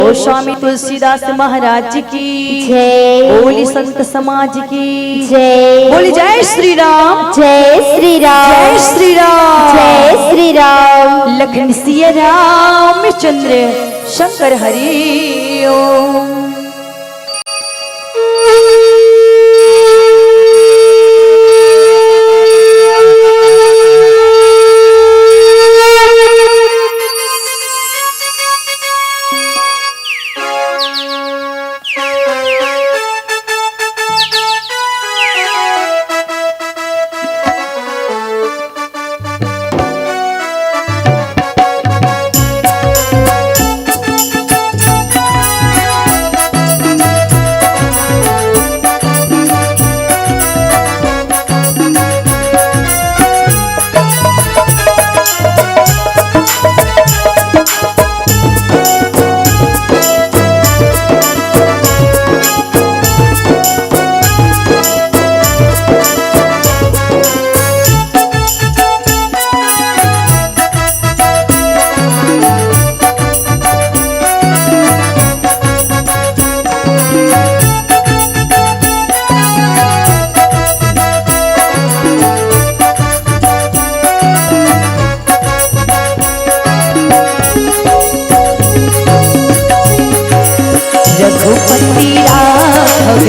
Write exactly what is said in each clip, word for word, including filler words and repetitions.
गोस्वामी तुलसीदास महाराज जी की जय। बोली संत समाज की जय। बोली जय श्री राम। जय श्री राम। जय श्री राम। जय श्री राम। लखन सिया रामचंद्र शंकर हरि ओम। रघुपति राघव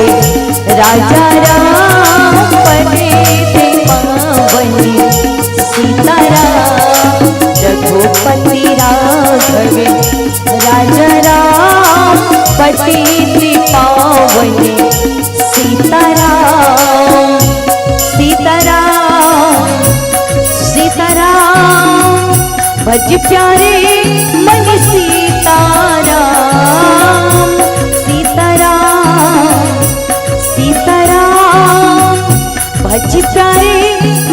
राजा राम, पतित पावन सीताराम। रघुपति राघव राजा राम, पतित पावन सीताराम। सीताराम, सीताराम, भज प्यारे मन सीताराम। सीताराम, सीताराम, भज प्यारे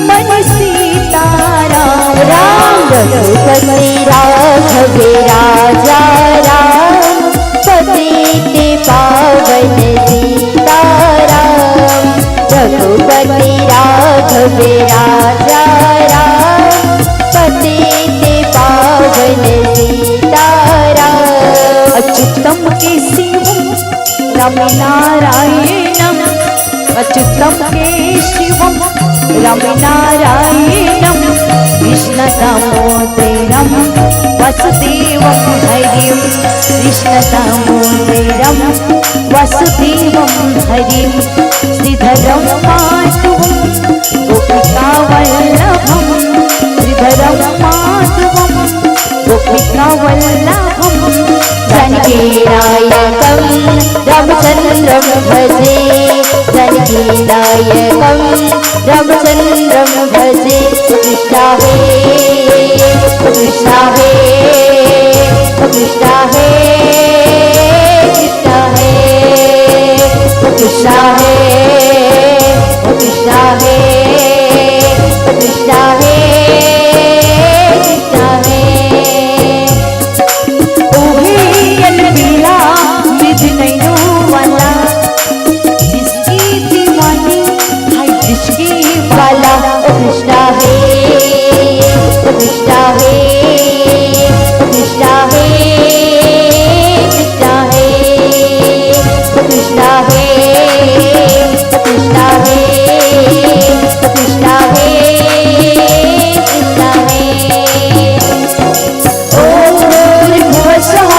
मन सीताराम। राम रघुपति राघव राजा राम, पतित पावन सीताराम। रघुपति राघव राजा राम, पतित पावन सीताराम। अच्युतं केशवं रमानारायणं, अच्युतं केशवं रमानारायणं, कृष्णदामोदरं वासुदेवं हरिं, कृष्णदामोदरं वासुदेवं हरिं, श्रीधरं माधवं गोपिकावल्लभं, श्रीधरं माधवं गोपिकावल्लभं। जानकी नायकं रामचन्द्रं भजे, जानकी नायकं रामचन्द्रं भजे। कृष्णा हे, कृष्णा हे, कृष्णा हे, कृष्णा हे, कृष्णा हे, कृष्णा हे, कृष्णा हे। उहे अलबेला मृदु नैनो वाला, जिसकी दीवानी है जिसकी वाला। ओ कृष्णा हे, ओ कृष्णा हे, ओ कृष्णा हे, कृष्णा हे, ओ कृष्णा हे, ओ कृष्णा हे, ओ कृष्णा हे, कृष्णा हे। ॐ भूर्भुवः स्वः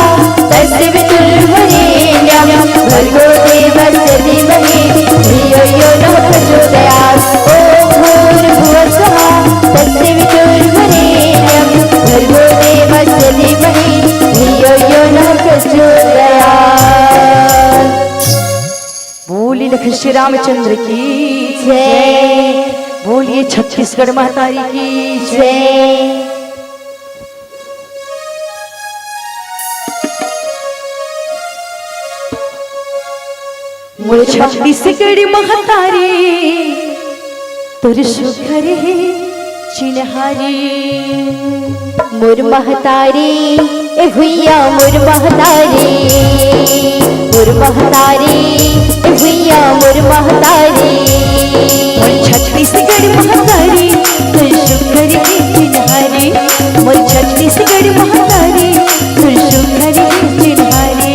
तस्य वितुर्वरेण्यं भर्गो देवस्य धीमहि धियो यो नः प्रचोदयात्। ॐ भूर्भुवः स्वः तस्य वितुर्वरेण्यं भर्गो देवस्य धीमहि धियो यो नः प्रचोदयात्। बोलिए लखन श्री रामचंद्र की जय। बोलिए छत्तीसगढ़ महतारी की जय। मोर छत्तीसगढ़ महतारी, तोर सुघर हे चिन्हारी। मोर महतारी, ए भुइयां मोर महतारी, मोर महतारी, ए भुइयां मोर महतारी। मोर छत्तीसगढ़ महतारी, तोर सुघर हे चिन्हारी। मोर छत्तीसगढ़ महतारी, तोर सुघर हे चिन्हारी।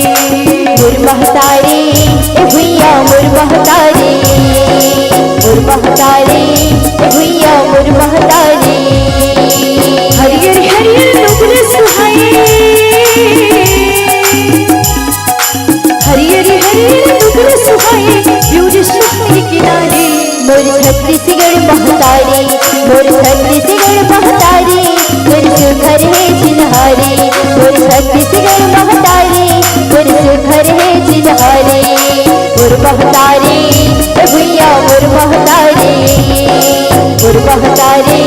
छत्तीसगढ़ महतारी, मोर छत्तीसगढ़ महतारी, तोर सुघर हे चिन्हारी। मोर छत्तीसगढ़ महतारी, तोर सुघर हे चिन्हारी। मोर महतारी, ए भुइया मोर महतारी, मोर महतारी,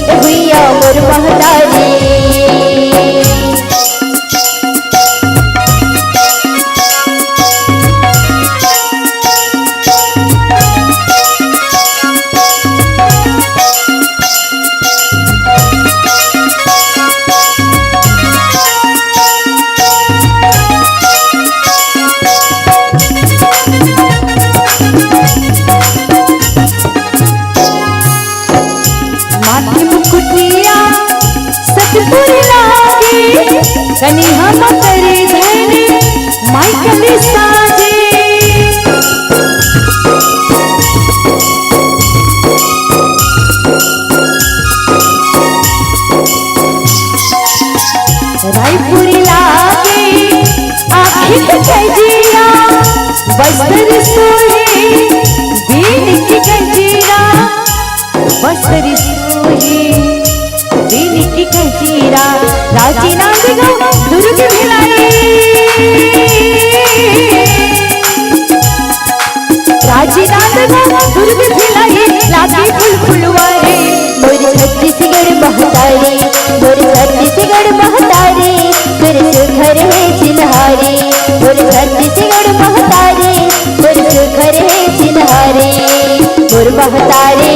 ए भुइया मोर महतारी। माथे मुकुटिया सतपुर लागे, कनिहा म करे धन माई करे साजे। रायपुर लागे आँखी के कजरा, बस्तर सोहे बीन के कजरा। बस्तर सोहे बीन के कजरा, राजनांदगांव दुर्ग भिलाई। राजनांदगांव दुर्ग भिलाई, लागे फूल फुलवारी। मोर छत्तीसगढ़ महतारी, मोर छत्तीसगढ़ महतारी, तोर सुघर हे चिन्हारी। मोर छत्तीसगढ़ महतारी, तोर सुघर हे चिन्हारी। मोर महतारी,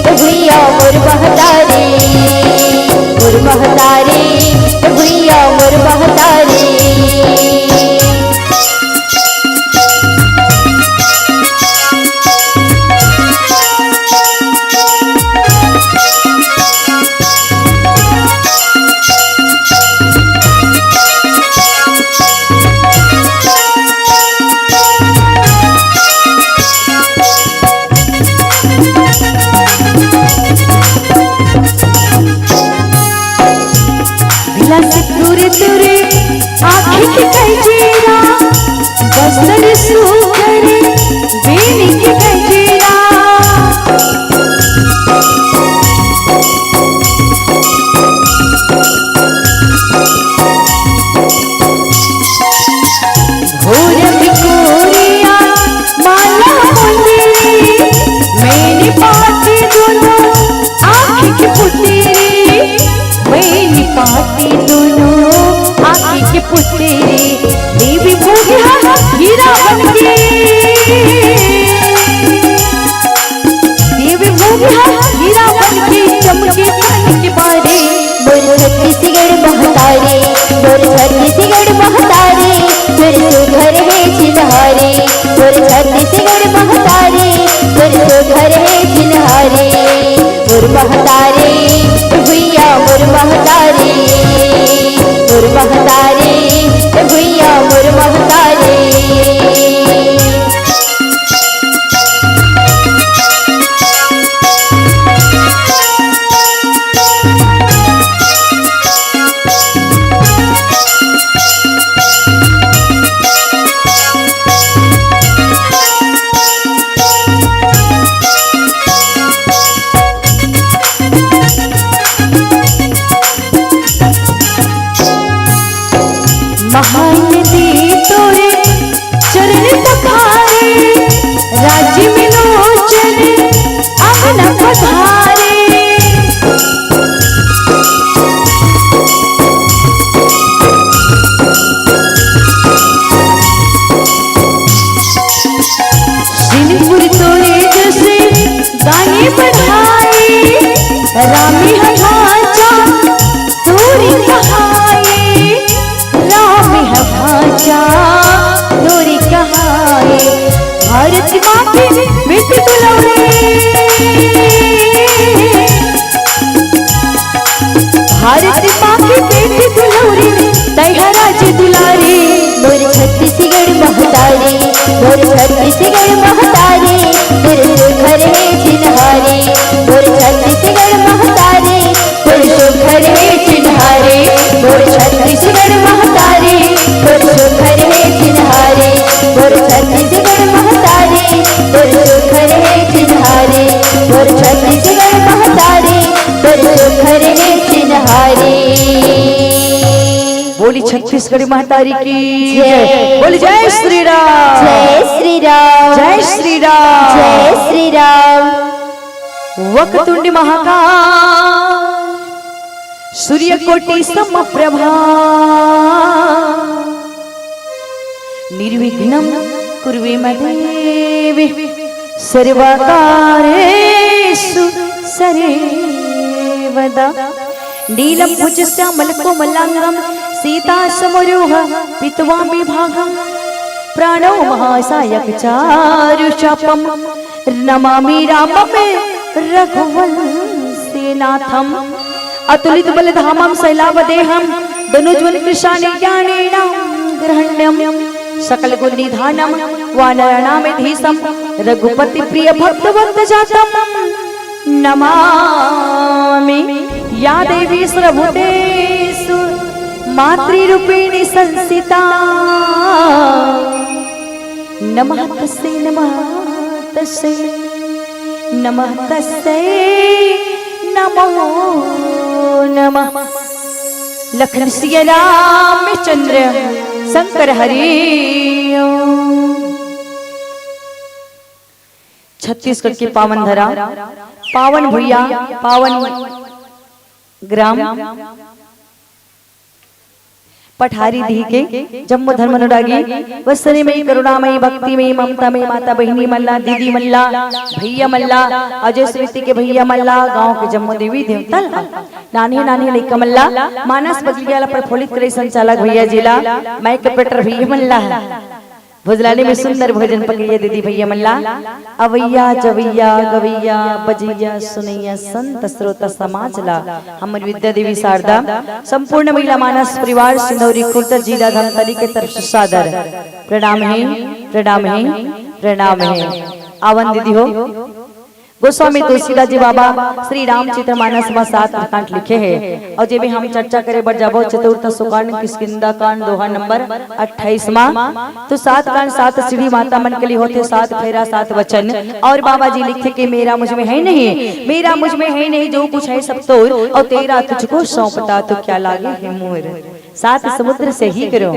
ए भुइया मोर महतारी, मोर महतारी, ए भुइया मोर महतारी। बिलासपुर तोरे आँखी के कजरा, बस्तर सुघर बीन के कजरा। भोर बिकोरिया माला मुंदरी, मैना पाती दोनों आँखी के पुतरी, मैना पाती दोनों आँखी के पुतरी। देवी मोहरा हीरा बनके, देवी मोहरा हीरा बनके चमके कान के बारे। मोर छत्तीसगढ़ महतारी, मोर छत्तीसगढ़ महतारी, तोर सुघर हे चिन्हारी। मोर छत्तीसगढ़ महतारी, तोर सुघर हे चिन्हारी। मोर महतारी, भुइया मोर महतारी, मोर महतारी, भुइया मोर महतारी। महान दी तोरे चरण पखारे, राज में लोचन आंगन पधारे। सिंदूर तोरे जस दानी बढ़ाई, राम ह भांचा तोरी कहाई, राम ह भांचा तोरी कहाई। भारत माँ के बेटी दुलारी, छत्तीसगढ़ी महतारी की जय। बोल जय श्री राम। जय श्री राम। जय श्री राम। जय श्री राम। वक्रतुंड महाकाय सूर्यकोटि समप्रभा निर्विघ्नं कुरु मे देवी सर्वकार्येषु सर्वदा। नीलम्भुजश्यामलकोमलाङ्गं सीतासमरूह पीत्वा मे भागम्। प्राणो महासायक चारु चापं नमामि रामं रघुवंशीनाथम्। अतुलित बल धामं शैलाव देहं दनुजवन कृशानि ज्ञानेन गृहण्यं सकल गुण निधानं वानराणामेधीशं रघुपति प्रिय भक्तवंत जातं नमामि। या देवी सर्वभूतेषु मातृरूपेण संस्थिता नमः तस्यै नमः तस्यै नमः तस्यै नमो नमः। लखन सिया रामचंद्र शंकर हरि ओम। छत्तीसगढ़ के पावन धरा, पावन भुइया, पावन ग्राम पठारी दिही के जम्मो धर्म अनुरागी वत्सनी मई करुणा मई भक्ति मई ममता मई माता बहिनी मन ला, दीदी मन ला, भैया मन ला, अजय स्मृति के भैया मन ला, गांव के जम्मो देवी देवता ला, नान्हे नान्हे लइका मन ला, मानस बगलिया ला प्रफुल्लित करे संचालक भैया जी ला, माइक ऑपरेटर भैया मन ला, भोजलानी में सुंदर भोजन पकइया दीदी भैया मन ला, अवइया जवइया गवइया बजइया सुनइया संत श्रोता समाज ला, हमर विद्या देवी शारदा, संपूर्ण महिला मानस परिवार सिंधौरी खुर्द जिला धमतरी के तरफ से सादर प्रणाम हे, प्रणाम हे, प्रणाम हे। आवन दीदी हो। गोस्वामी तुलसीदास जी बाबा श्री रामचरित मानस म सात कांड लिखे हे, अउ जेमे हम चर्चा करे बर जाबो चतुर्थ सुकांड किष्किंधा कांड दोहा नंबर अट्ठाईस मा, तो सात कांड सात सीढ़ी माता मन के लिए होथे, सात फेरा सात वचन। अउ बाबा जी लिखथे कि मेरा मुझ में है नहीं, मेरा मुझ में है नहीं, जो कुछ है सब तोर, अउ तेरा तुझको सौंपता तो क्या लागे हे मोर। सात समुद्र सही करो,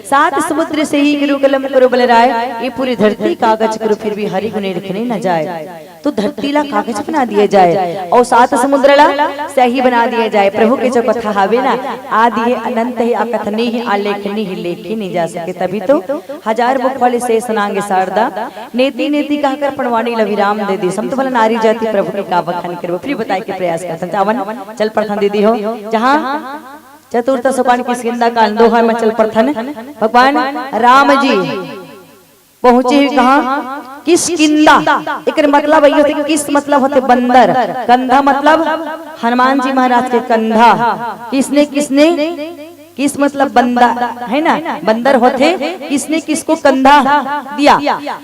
सात समुद्र सही करो, कलम करो बलराय, ये पूरी धरती कागज करो, फिर भी हरि गुण लिखने न जाए। तो धरती ला कागज बना दिया जाए अउ सात समुद्र ला सही बना दिया जाए। प्रभु के जो कथा हावे ना, आदि हे, अनंत हे, अकथनीय हे, अलेखनीय हे, लेखे नहीं जा सके। तभी तो हजार मुख वाली शेष नाग शारदा नेति नेति कहकर पणवानी ल विराम दे दी। समत भला नारी जाति प्रभु के का बखान करबो। फिर बताए के प्रयास करथन। चावन चल पड़थन दीदी हो, जहाँ चतुर्थ सोपान किष्किंधा कांड दोहा म चल पड़थन। भगवान राम जी पहुंचे हे कहाँ? किष्किंधा। एकर मतलब ये होथे, किस मतलब होथे बंदर, कंधा मतलब हनुमान जी महाराज के कंधा। किसने, किसने, किस मतलब बंदा, है ना, बंदर होथे, किसने किसको कंधा दिया?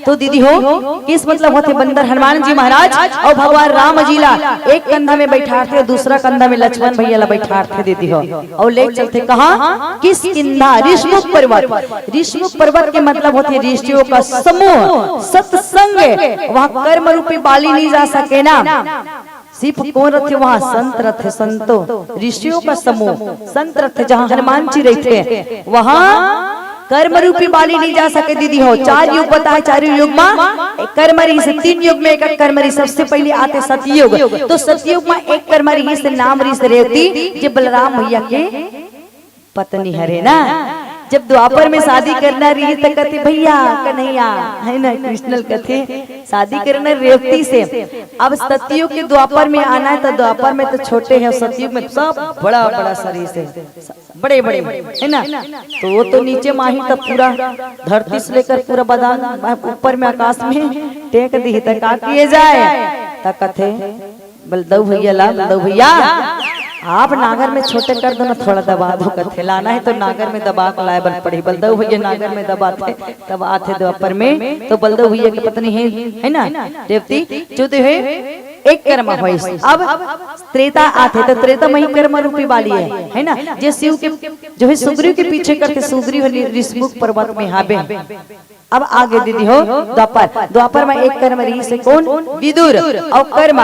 तो दीदी हो, किस मतलब होथे बंदर? हनुमान जी महाराज अउ भगवान राम जी ला एक कंधा में बैठारथे, दूसरा कंधा में लक्ष्मण भैया ला बैठारथे दीदी हो, अउ ले चलथे कहाँ? किष्किंधा, ऋषमुख पर्वत। ऋषमुख पर्वत के मतलब होथे ऋषियों का समूह, सत्संग। वहाँ कर्म रूपी बाली नहीं जा सके ना। सिर्फ कोन रथे वहाँ? संत रथे, संतो, ऋषियों का समूह, संत रथे। जहाँ हनुमान जी रहिथे, वहाँ कर्म रूपी बाली नहीं जा सके दीदी हो। चार युग बताए, चारों युग मा एक कर्म रिहिस, तीन युग में एक, एक कर्म रिहिस। सबसे पहले आथे सतयुग, तो सतयुग मा एक कर्म रिहिस, नाम रिहिस रेवती, जे बलराम भैया के पत्नी हरे ना। जब द्वापर में शादी करना रही त कथे भैया कन्हैया, है ना, कृष्ण ल कथे शादी करना रेवती से। अब सतयुग के द्वापर में आना है तो द्वापर में तो छोटे हैं, सतयुग में सब बड़ा बड़ा शरीर से, बड़े बड़े, है ना। तो वो तो नीचे माही तब पूरा धरती से लेकर पूरा बदान ऊपर में आकाश में टेक दी त का किए जाए? त कथे बलदऊ भैया ला, बलदऊ भैया, आप नागर में छोटे कर दो ना, थोड़ा दबा दो, कथे लाना है तो नागर में दबा के लाए बर पड़ी। बलदऊ भैया नागर में दबाथे, तब आथे द्वापर में, तो बलदऊ भैया की पत्नी है, है ना, रेवती, जो तो है, एक कर्म होइस। अब त्रेता आथे, तो त्रेता में ही कर्म रूपी बाली हे, हे ना? जे शिव के, जो हे सुग्रीव के पीछे करथे, सुग्रीव ह ऋषमुख पर्वत में हाबे। अब आगे दीदी हो द्वापर, द्वापर में एक कर्म रहिस हे, कोन? विदुर। अउ कर्म,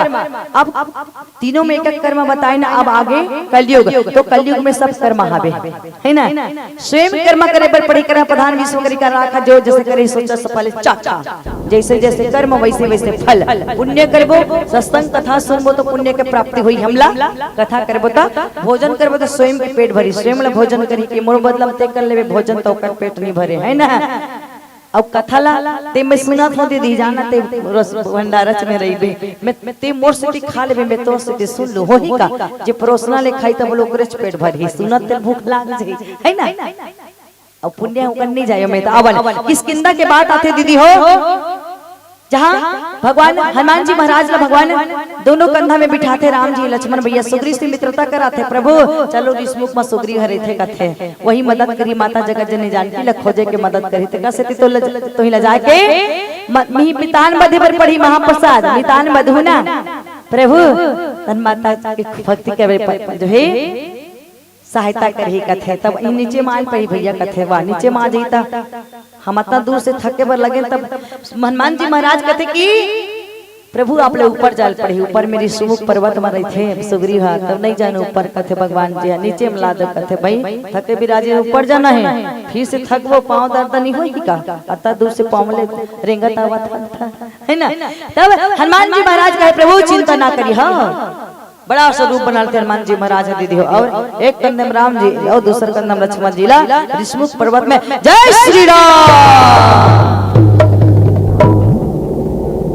अब तीनों में एक एक कर्म बताए ना। अब आगे कलयुग, तो कलयुग में सब कर्म हाबे, हे ना? स्वयं कर्म करे बर पड़ही, कर्म प्रधान विश्व करी कर राखा, जो जैसे करे सोचा सफल चाखा। जैसे जैसे कर्म वैसे वैसे फल। पुण्य करबो, सत्संग कथा सुनबो तो पुण्य के प्राप्ति होही हमला। कथा करबो त भोजन करबो त स्वयं के पेट भरी, स्वयं ला भोजन करी के मोर बदला म ते कर लेबे भोजन त ओकर पेट नहीं भरे, हे ना? अउ कथा ला ते मैं सुनत हों दीदी, जाना ते रस भंडारच में रहिबे, मैं ते मोर सेती खा लेबे, मैं तोर सेती सुन लूं, होही का? जे परोसना ले खाही तब ओकरेच पेट भरही, सुनत ते भूख लाग जाही, हे ना? अउ पुण्य ओकर नहीं जाए में त। अवन किष्किंधा के बात आथे दीदी हो, जहाँ भगवान हनुमान जी महाराज ला भगवान दोनों कंधा में बिठाथे, राम जी लक्ष्मण भैया, सुग्रीव से मित्रता कराथे, प्रभु चलो ऋषमुख म सुग्रीव ह रहिथे कथे, वही मदद करी, माता जगत जननी जानकी ला खोजे के मदद करी, तेकर सेती तो लज-, तोही ला जाके म-, मिहि मितान बधे बर पड़ही महाप्रसाद, मितान बधहू ना प्रभु, तन माता के भक्ति करे प-, जो हे सहायता करही कथे। तब ई नीचे म आन पड़ही भैया कथे, वाह, नीचे म आ जही त हम अतना दूर से थके बर लगे, तब हनुमान जी महाराज कथे कि प्रभु आप ले ऊपर जाल पड़ही, ऊपर में ऋषमुख पर्वत म रहिथे सुग्रीव ह, तब नहीं जानो ऊपर कथे भगवान जी ह, नीचे म ला दो कथे, भाई थके बिराजे ऊपर जाना हे, फिर से थकबो, पाँव दर्द नहीं होही का? अतना दूर से पाँव ले रेंगत आवत हन, हे ना? तब हनुमान जी महाराज कहे, प्रभु चिंता ना करी, हाँ। बड़ा स्वरूप बनाथे हनुमान जी महाराज ह दीदी हो। अउ एक कंधे म राम जी अउ दूसर कंधे म लक्ष्मण जी ला ऋषमुख पर्वत में जय श्री राम,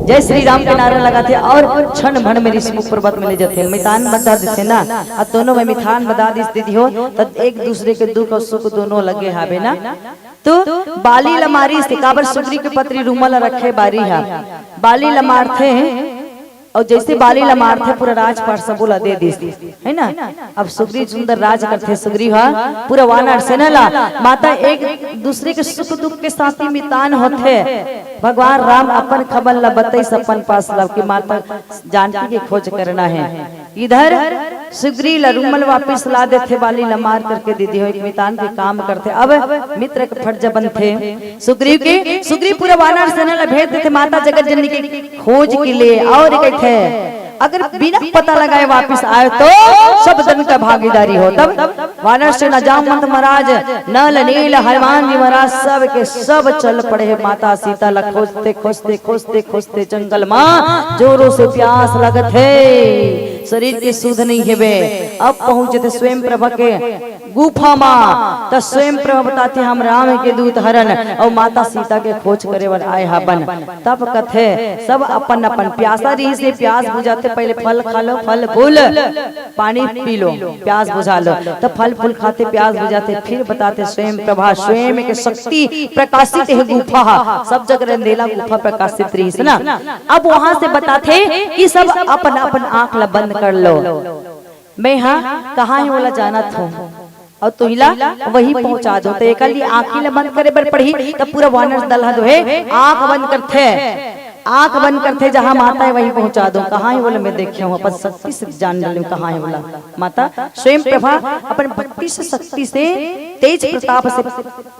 जय श्री राम के नारा लगाथे अउ क्षण भर में ऋषमुख पर्वत में ले जाथे, मितान बधा देथे ना। अउ दोनों में मितान बधा दिस दीदी हो, त एक दूसरे के दुख अउ सुख दोनों लगे हाबे ना। तो बाली ला मारिस, काबर सुग्रीव के पत्री रूमा ला रखे बारी हा, बाली ला मारथे। अउ जैसे बाली ला मारथे, पूरा राजपाट सबो ला दे दिस, हे ना? अब सुग्रीव सुंदर राज करथे, सुग्रीव ह पूरा वानर सेना ला, माता एक दूसरे के सुख दुख के साथी मितान होथे। भगवान राम अपन खबर ला बतइस अपन पास ला कि माता जानकी के खोज करना हे। इधर सुग्रीव ला रूमल वापिस ला देथे, बाली ला मार करके दीदी हो एक मितान के काम करथे। अब मित्र के फर्ज बनथे सुग्रीव के, सुग्रीव पूरा वानर सेना ला भेज देथे माता जगत जननी के खोज के लिए। अउ कहिथे, अगर बिना पता लगाए वापिस आए तो सब जन का भागीदारी हो। तब वानर सेना जामवंत महाराज, नल नील हनुमान जी महाराज सब के सब चल पड़े हे माता सीता ला खोजते खोजते खोजते खोजते जंगल मा जोरों से प्यास लगत हे, शरीर के सुध नहीं हेबे। अब पहुंचे थे स्वयं प्रभा के गुफा मा, त स्वयं प्रभा बताथे, हम राम के दूत हरन अउ माता सीता के खोज करे बर आए हाबन। तब कथे सब अपन अपन प्यासा रहिस हे, प्यास बुझाथे, पहले फल खा लो, फल फूल, पानी पी लो, प्यास बुझा लो। त फल फूल खाथे, प्यास बुझाथे, फिर बताथे स्वयं प्रभा, स्वयं के शक्ति प्रकाशित हे गुफा हा, सब जगह अंधेला गुफा प्रकाशित रहिस ना। अब वहां से बताथे कि सब अपन अपन आंख ला बंद कर लो, मैं हा कहाँ हे ओला जानत हों, अउ तुहिला वही पहुंचा दो। त एकर लिए आंखी ला बंद करे बर पड़ही, त पूरा वानर दल हा जो हे आंख बंद करथे, आंख बंद करथे, जहां माता हे वहीं पहुंचा दो। कहाँ हे ओला मैं देखे हों, अपन शक्ति से जान लें कहाँ हे ओला। माता स्वयं प्रभा अपन बत्तीस शक्ति से, तेज प्रताप से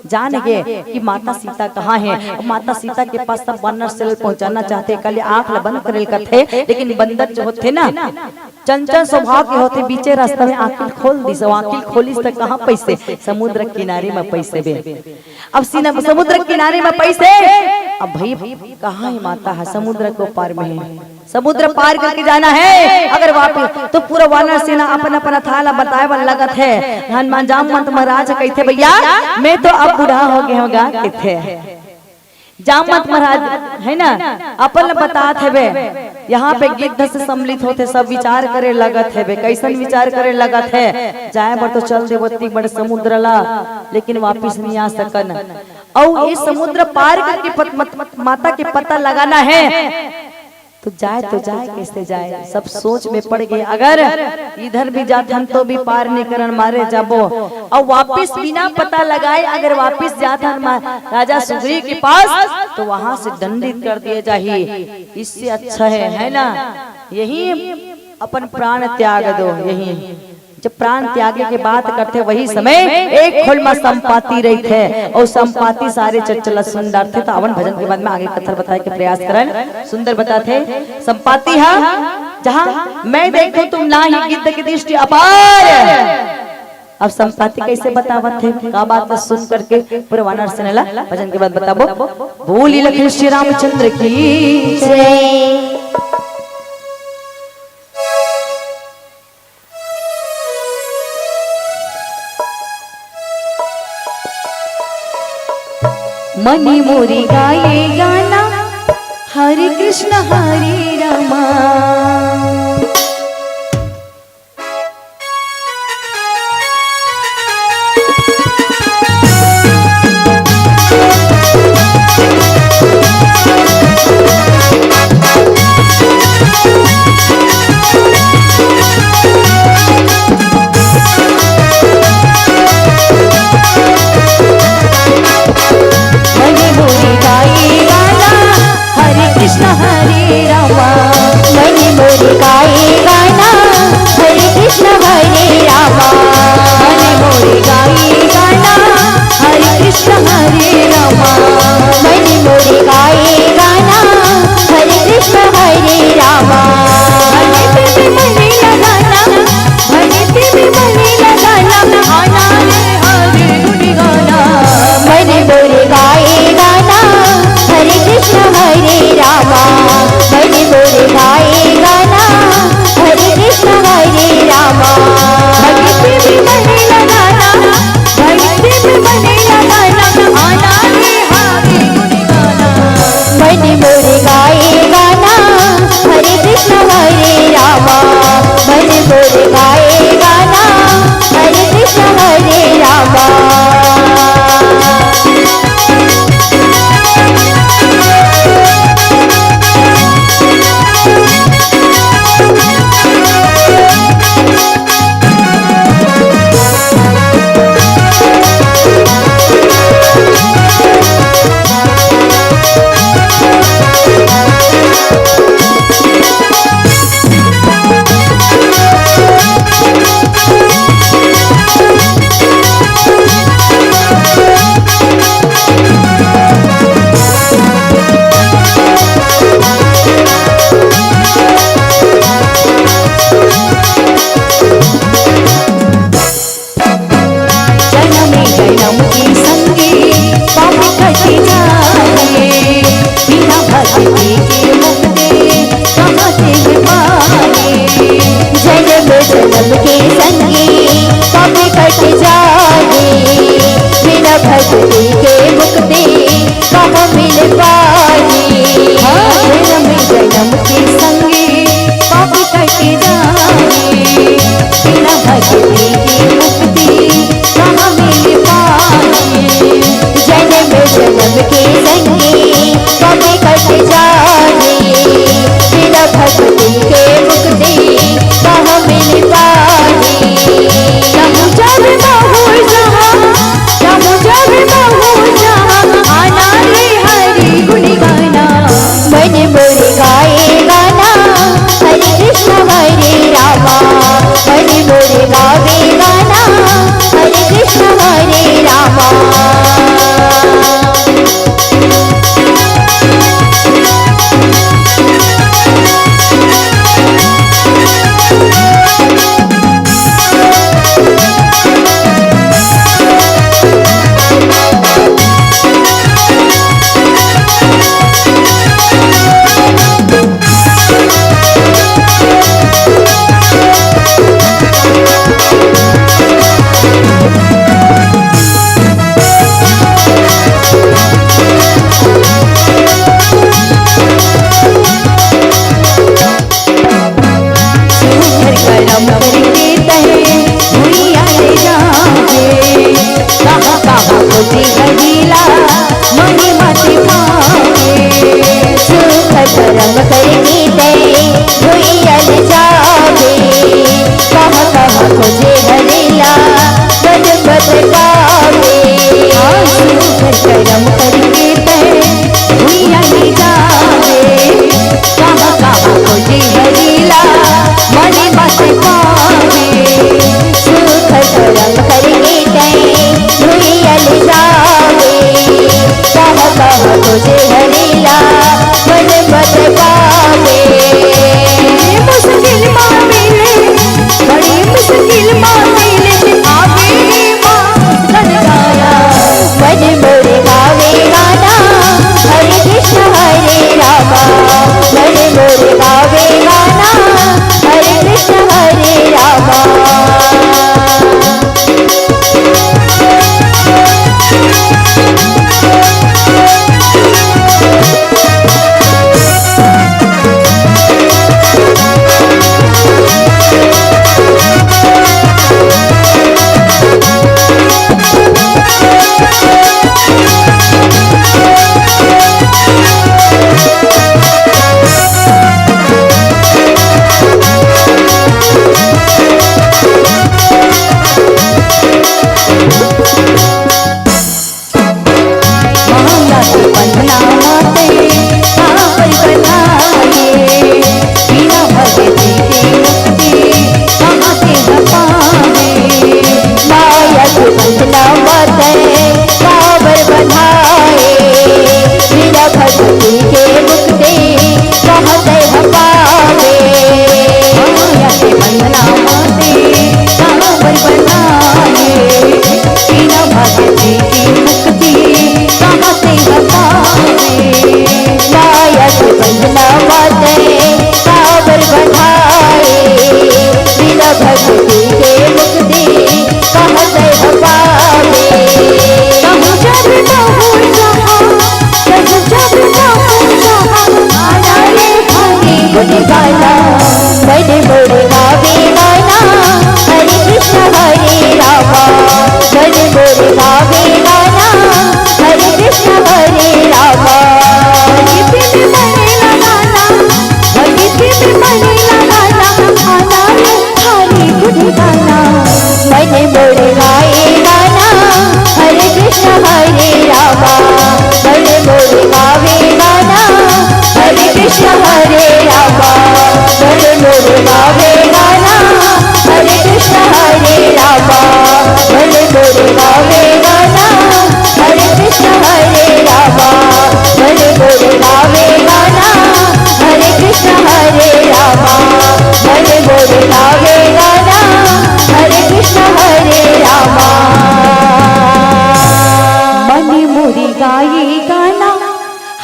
जान गे कि माता सीता कहाँ हे। अउ माता सीता के पास सब वानर सेना पहुंचाना चाहथे, एकर लिए आंख ला बंद करे ल कथे, लेकिन बंदर जो होथे ना, चंचल स्वभाव के होथे, बीचे रास्ता में आंखी खोल दिस, अउ आंखी खोलिस त कहाँ पइसे? समुद्र किनारे में पइसे बे। अब सीना, समुद्र किनारे में पइसे, अब भाई कहाँ हे माता हा? समुद्र के ओ पार में हे, समुद्र पार करके जाना हे। अगर वापिस तो पूरा वानर सेना अपन अपन हथाला बताए बर लगत हे। हनुमान जामवंत महाराज कहिथे, भैया मैं तो अब बूढ़ा हो गे हों गा, कहिथे। जामवंत महाराज हे ना, अपन ल बतात हेबे, यहाँ पे गिद्ध से सम्मिलित होथे, सब विचार करे लगत हेबे। कइसन विचार करे लगत हे? जाए बर तो चल देबो अतिक बड़े समुद्र ला, लेकिन वापिस नहीं आ सकन। अउ ये समुद्र पार करके पत-, मत-, माता के पता लगाना हे। तो जाए तो जाए, कैसे जाए, सब सोच में पड़ गए। अगर इधर भी जाथन तो भी पार नहीं करन, मारे जाबो। और वापिस बिना पता लगाए अगर वापिस जाथन मा-, राजा सुग्रीव के पास, तो वहां से दंडित कर दिए जाही। इससे अच्छा है, है ना, यही अपन प्राण त्याग दो। यही जब प्राण त्यागे के बात करथे, वही समय एक खोल म संपाति रहिथे, अउ संपाति सारे चर्चा ल सुन डारथे। त आवन भजन के बाद में आगे कथा बताए के प्रयास करन। सुंदर बताथे संपाति ह, जहाँ मैं देखूं तुम नाही गिद्ध की दृष्टि अपार। अब संपाति कैसे बतावत हे, का बात ल सुन करके पूरे वानर सेना ला भजन के बाद बताबो। बोली लखन श्री रामचंद्र की जय। मनी मोरी गाए गाना, हरे कृष्ण हरे रामा। मनी मोरी गाए गाना, हरे कृष्ण हरे रामा। मनी मोरी गाए गाना, हरे कृष्ण हरे रामा। मनी मोरी गाए गाना, हरे कृष्ण हरे रामा। मनी मोरी गाए गाना, हरे कृष्ण हरे रामा। हरे कृष्ण हरे रामा। भक्ति में मनी लगाना, आना रे हरि गुण गाना। मनी मोरी गाए गाना, हरे कृष्ण हरे रामा। मनी मोरी गाए गाना, हरे कृष्ण हरे रामा। भक्ति में मनी लगाना, भक्ति में मनी लगाना, आना रे हरि गुण गाना। मनी मोरी गाए गाना, हरे कृष्ण हरे रामा। मनी मोरी गाए गाना, हरे कृष्ण हरे रामा।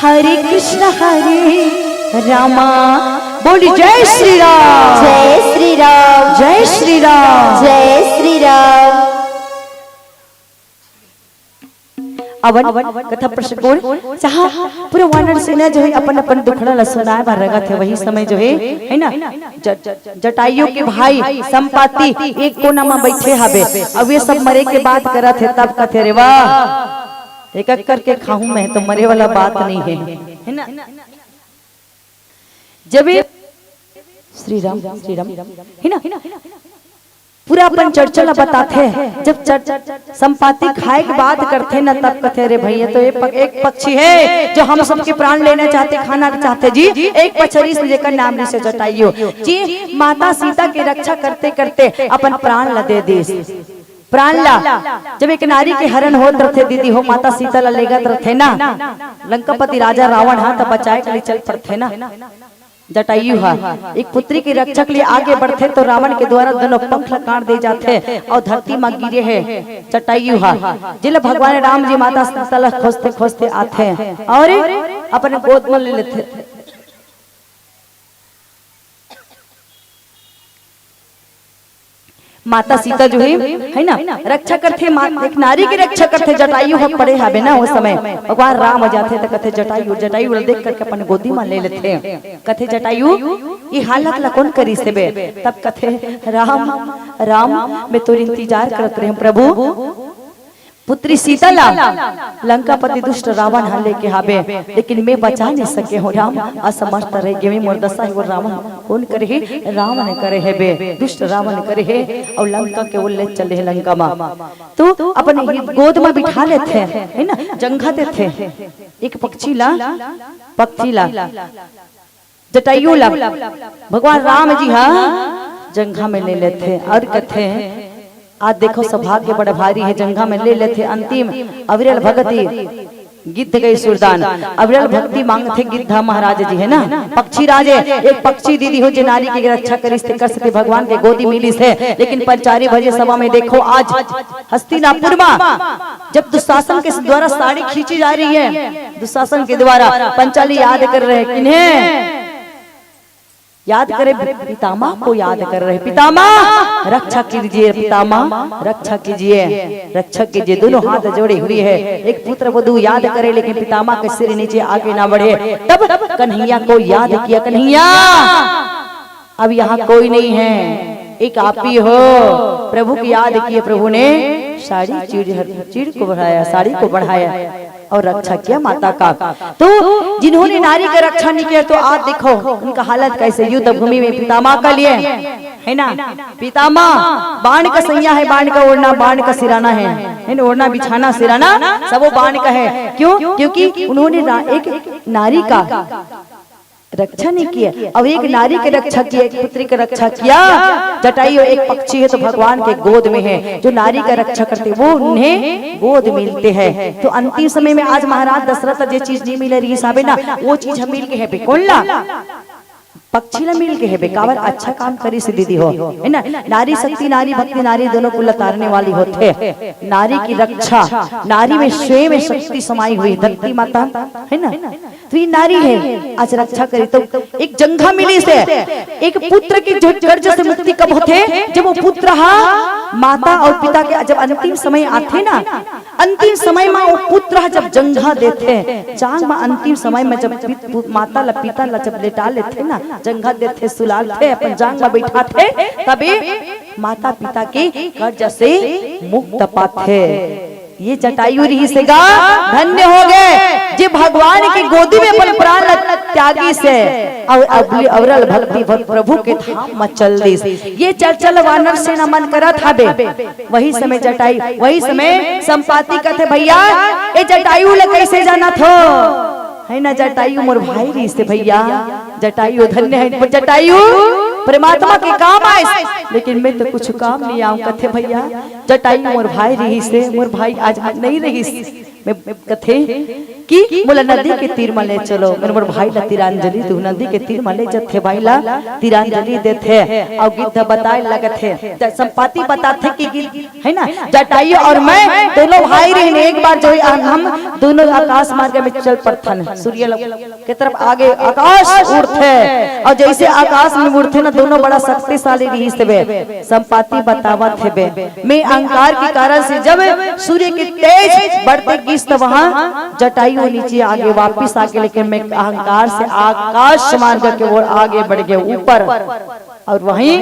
हरे कृष्ण हरे रामा। बोली जय श्री राम। जय श्री राम। जय श्री राम। जय श्री राम। अवन कथा प्रसंग कोन, जहाँ पूरा वानर सेना जो है अपन अपन दुखड़ा ला सुनाए बर रगत है, वही समय जो है, है ना, ज-, जटायु के भाई संपाति एक कोना में बैठे हवे। अब ये सब मरे के बात करत है, तब कथे, "रे वाह, एक एक करके खाहूं मैं, तो मरे वाला बात नहीं है।" है ना? जब ये श्री राम, श्री राम, है ना, पूरा अपन चर्चा ला बताथे। जब चर-, संपाति खाए के बात करथे ना, तब कथे, "रे भैया, तो एक प-, एक पक्षी है जो हम सबके प्राण लेना चाहते, खाना चाहते जी, एक पक्षी से जेकर नाम रिहिसे जटायु जी, माता सीता की रक्षा करते करते अपन प्राण ला दे दिस।" प्राण ला, जब एक नारी के हरण होत रथे दीदी हो, माता सीता ला लेगत रथे ना, लंकापति राजा रावण हा त बचाए के लिए चल पड़थे ना। जटायु हा एक पुत्री के रक्षा के लिए आगे बढ़थे तो रावण के द्वारा दोनों पंख ला काट दे जाथे और धरती मा गिरे है जटायु हा। जेला भगवान राम जी माता सीता ला खोजते खोजते आथे और अपने गोद में ले लेथे। माता सीता जो है, है ना, रक्षा करथे, मा-, एक नारी की रक्षा करथे। जटायु ह पड़े हवे ना, वो समय भगवान राम आ जाथे त कथे, जटायु, जटायु ला देख करके अपन गोदी में ले लेथे। कथे, "जटायु, ये हालत ला कौन करिस हेबे?" तब कथे, "राम, राम, मैं तोर इंतजार करत रहे प्रभु।" पुत्री सीता ला लंकापति दुष्ट रावण ह लेके हाबे, लेकिन मैं बचा नहीं सके हूँ राम, असमर्थ रह गे मैं, मोर दशा हे वो रावण कौन करही, रावण करे हेबे, दुष्ट रावण करे हे, और लंका के वो ले चले हे लंका मा। तो अपन ही गोद मा बिठा लेथे, है ना, जंघा देथे एक पक्षी ला, पक्षी ला। जटायु ला भगवान राम जी हा जंघा में ले लेथे और कथे, "आज देखो सौभाग्य बड़ा भारी है।" जंघा में ले लेथे। अंतिम अविरल भक्ति, गिद्ध गए सुरदान, अविरल भक्ति मांगथे गिद्ध महाराज जी, है ना, पक्षी राज है। एक पक्षी दीदी हो जे नारी की रक्षा करिस थे, कर सके भगवान के गोदी मिलिस है। लेकिन पंचारी भजे सभा में देखो आज हस्तिनापुर मा जब दुशासन के द्वारा साड़ी खींची जा रही है, दुशासन के द्वारा पंचाली याद कर रहे हैं, किन्हें याद करे? पितामह को याद कर रहे, "पितामह रक्षा कीजिए, पितामह रक्षा कीजिए, रक्षा कीजिए।" दोनों हाथ जोड़े हुए है, एक पुत्र वधू याद करे लेकिन पितामह के सिर नीचे आगे ना बढ़े। तब कन्हैया को याद किया, कन्हैया अब यहाँ कोई नहीं है, एक आप ही हो। प्रभु की याद किए, प्रभु ने साड़ी चीर, चीर को बढ़ाया, साड़ी को बढ़ाया और रक्षा किया माता का। तो जिन्होंने नारी का रक्षा नहीं किया, तो आज देखो उनका हालत कैसे, युद्ध भूमि में पितामह का लिए, है ना, पितामह बाण का सैया है, बाण का ओढ़ना, बाण का सिराना है, है ना, ओढ़ना बिछाना सिराना सब वो बाण का है। क्यों? क्योंकि उन्होंने रा-, एक नारी का रक्षा नहीं किया, अब एक नारी की रक्षा किया, एक पुत्री की रक्षा किया। जटायु एक पक्षी है तो भगवान के गोद में है, जो नारी का रक्षा करते वो उन्हें गोद मिलते हैं। तो अंतिम समय में आज महाराज दशरथ ला जे चीज नहीं मिले रहिस हाबे ना, वो चीज हम मिल के है बे। कौन ला? पक्षी ला मिल के है बे। काबर? अच्छा काम करिस दीदी हो, है ना। नारी शक्ति, नारी भक्ति, नारी दोनों को लतारने वाली होथे। नारी की रक्षा, नारी में स्वयं में शक्ति समाई हुई, धरती माता, है ना। तो ये नारी है, आज रक्षा करे तो एक जंघा मिलिस हे, एक पुत्र के जो कर्ज से मुक्ति कब होथे, जब वो पुत्र हा माता और पिता के जब अंतिम समय आथे ना, अंतिम समय में वो पुत्र हा जब जंघा देथे, जांग में अंतिम समय में जब पित-, पु-, माता ला पिता ला जब लेटा लेथे ना, जंघा देथे, सुलाथे, अपन जांग में बैठाथे, तबे माता पिता के कर्ज से मुक्त पाथे। ये जटायु रिहिस हे गा, धन्य हो गए जे भगवान की गोदी में अपन प्राण ल-, त्यागिस हे और अबले अविरल भक्ति भर प्रभु के धाम में चल दिस। ये चर्चा ल वानर सेना मन करत हाबे। वही समय जटायु, वही समय संपाति कथे, "भैया, ए जटायु ल कैसे जानत हो?" है ना, जटायु मोर भाई रिहिस हे भैया। जटायु धन्य है, जटायु परमात्मा के काम आइस, लेकिन मैं तो कुछ काम नहीं आऊं। कथे, "भैया, जटायु मोर भाई रिहिस हे, मोर भाई आज नहीं रिहिस।" में कथे कि मोला नदी के तीर म ले चलो, मोर भाई ला तीरांजलि दू, नदी के तीर म ले जथे भाई ला तीरांजलि देथे। अउ गिद्ध बताए लगथे, त संपाति बताथे कि गिद्ध, है ना, जटायु और मैं दोनों भाई रहिन, एक बार जो है हम दोनों आकाश मार्ग में चल पड़थन, सूर्य ल-, के तरफ आगे आकाश उड़थे। और जैसे आकाश में उड़थे ना, दोनों बड़ा शक्तिशाली रहिस हेबे। संपाति बतावत हेबे, मैं अहंकार के कारण से जब सूर्य के तेज बढ़ते गिस त वहां जटायु नीचे आगे वापिस आके, लेकिन मैं अहंकार से आकाश मार्ग के ओर आगे बढ़ गए ऊपर। और वहीं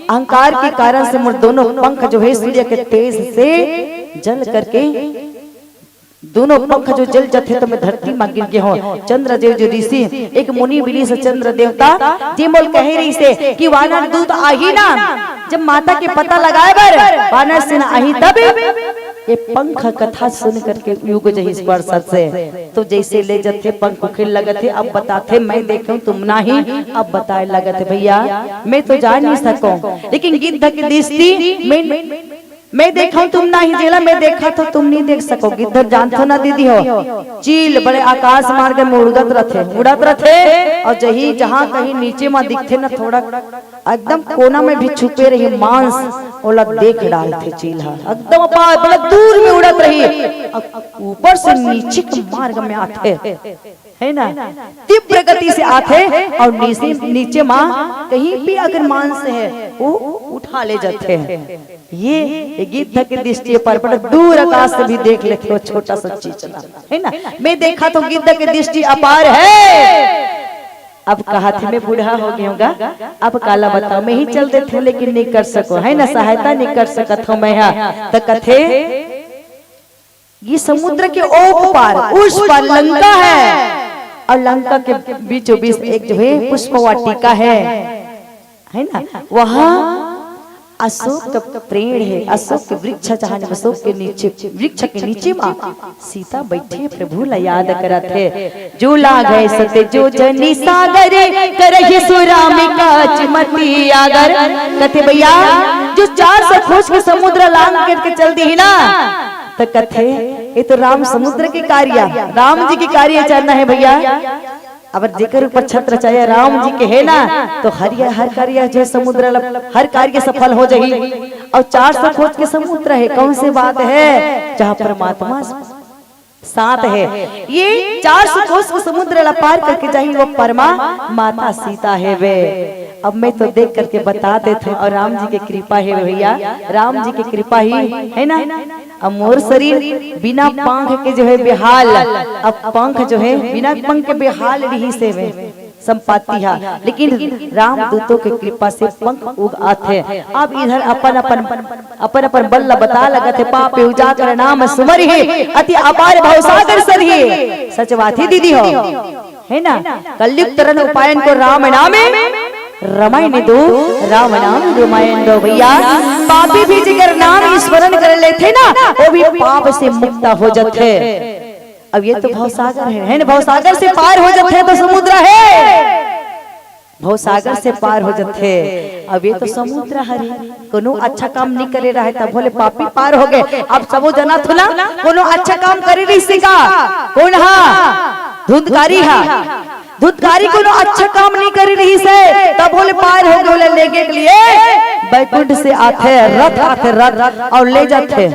अहंकार के कारण से मोर दोनों पंख जो है सूर्य के तेज से जल करके दोनों पंख जो जल जथे तो मैं धरती म गिर गे हों। चंद्रदेव जो ऋषि, एक मुनि ऋषि चंद्र देवता, जे मोल कहे रहिसे कि वानर दूत आही ना, जब माता के पता लगाए बर वानर सेना आही तब ये पंख कथा सुन करके युग जही स्पर्श से। तो जैसे ले जथे पंख उखे लगथे, अब बताथे मैं देखे हूँ तुम नाही, अब बताए लगथे भैया मैं तो जा नहीं सकूं, लेकिन गिद्ध की दृष्टि में मैं देखा हूं तुम नाही, जेला मैं देखा थो तुम नहीं देख सको। गिद्ध जानथो ना दीदी हो, चील बड़े आकाश मार्ग में उड़त रथे, उड़त रथे, और जही जहां कहीं नीचे म दिखथे ना थोड़ा, एकदम कोना में भी छुपे रही मांस, ओला देख डालथे चील ह। एकदम अपार बड़ा दूर में उड़त रही, अब ऊपर से नीचे के मार्ग में आथे, है ना, तीव्र गति से आथे और नीचे, नीचे म कहीं भी अगर मांस है वो उठा ले जाथे। ये गिद्ध के दृष्टि पर बड़ा दूर आकाश से भी देख लेथे वो छोटा सा चीज ला, है ना। मैं देखा तो गिद्ध के दृष्टि अपार है। अब कहा थी मैं बूढ़ा हो गया हूँगा, अब काला बताओ, मैं ही चल देते हूँ लेकिन नहीं कर सको, है ना, सहायता नहीं कर सकत हूँ मैं। हाँ, तो कथे ये समुद्र के ओप पार, उस पार लंका है और लंका के बीचों बीच एक जो है पुष्प वाटिका है, है ना, वहां अशोक का पेड़ है, अशोक के वृक्ष, जहां अशोक के नीचे, वृक्ष के नीचे मां सीता बैठी है, प्रभु ला याद करत है। जो लागे सत जो जनी सागर, करहि सुराम काज मति आगर। कथे भैया, जो चार सौ कोस के समुद्र लांग करके चल दी ना, तो कथे ये तो राम समुद्र के कार्य, राम जी के कार्य चलना है भैया। अब जेकर ऊपर छत्र छाया राम जी के है ना, तो हर ये, हर कार्य जो समुद्र ल-, हर कार्य सफल हो जाही। और चार सौ कोस के समुद्र है, कौन सी बात है जहाँ परमात्मा साथ है। ये चार सौ कोस के समुद्र ला पार करके जाही वो परमा माता सीता है वे। अब मैं तो देख करके बता देता हूँ, और राम जी के कृपा है भैया, राम जी के कृपा ही है ना। अब मोर शरीर बिना पंख के जो है बेहाल, अब पंख जो है बिना पंख के बेहाल रही से वे संपत्ति है, लेकिन राम दूतों के कृपा से पंख उग आथे। अब इधर अपन अपन अपन अपन बल ल बता लगत है, पापी उजागर नाम सुमरि ही, अति अपार भवसागर सरहि। सच बात ही दीदी हो, है ना? कलयुग तरन उपायन को राम नामे रमायन दो, राम नाम रमायन दो भैया। पापी भी जिकर नाम स्मरण कर लेथे ना, वो भी पाप से मुक्त हो जाथे। अब ये तो भवसागर है, है ना? भवसागर से पार हो जाथे तो समुद्र है, भवसागर से पार हो जाथे। अब ये तो समुद्र हरे, कोनो अच्छा काम नहीं करे रहे तब भोले पापी पार हो गए। अब सबो जना थो ना, कोनो अच्छा काम करे रही से का? कौन हा? धुंधकारी हा। धुंधकारी कोनो अच्छा काम नहीं करे रही से, तब भोले पार हो गए, बोले लेगे के लिए बैकुंठ से आथे, रथ आथे, रथ और ले जाथे।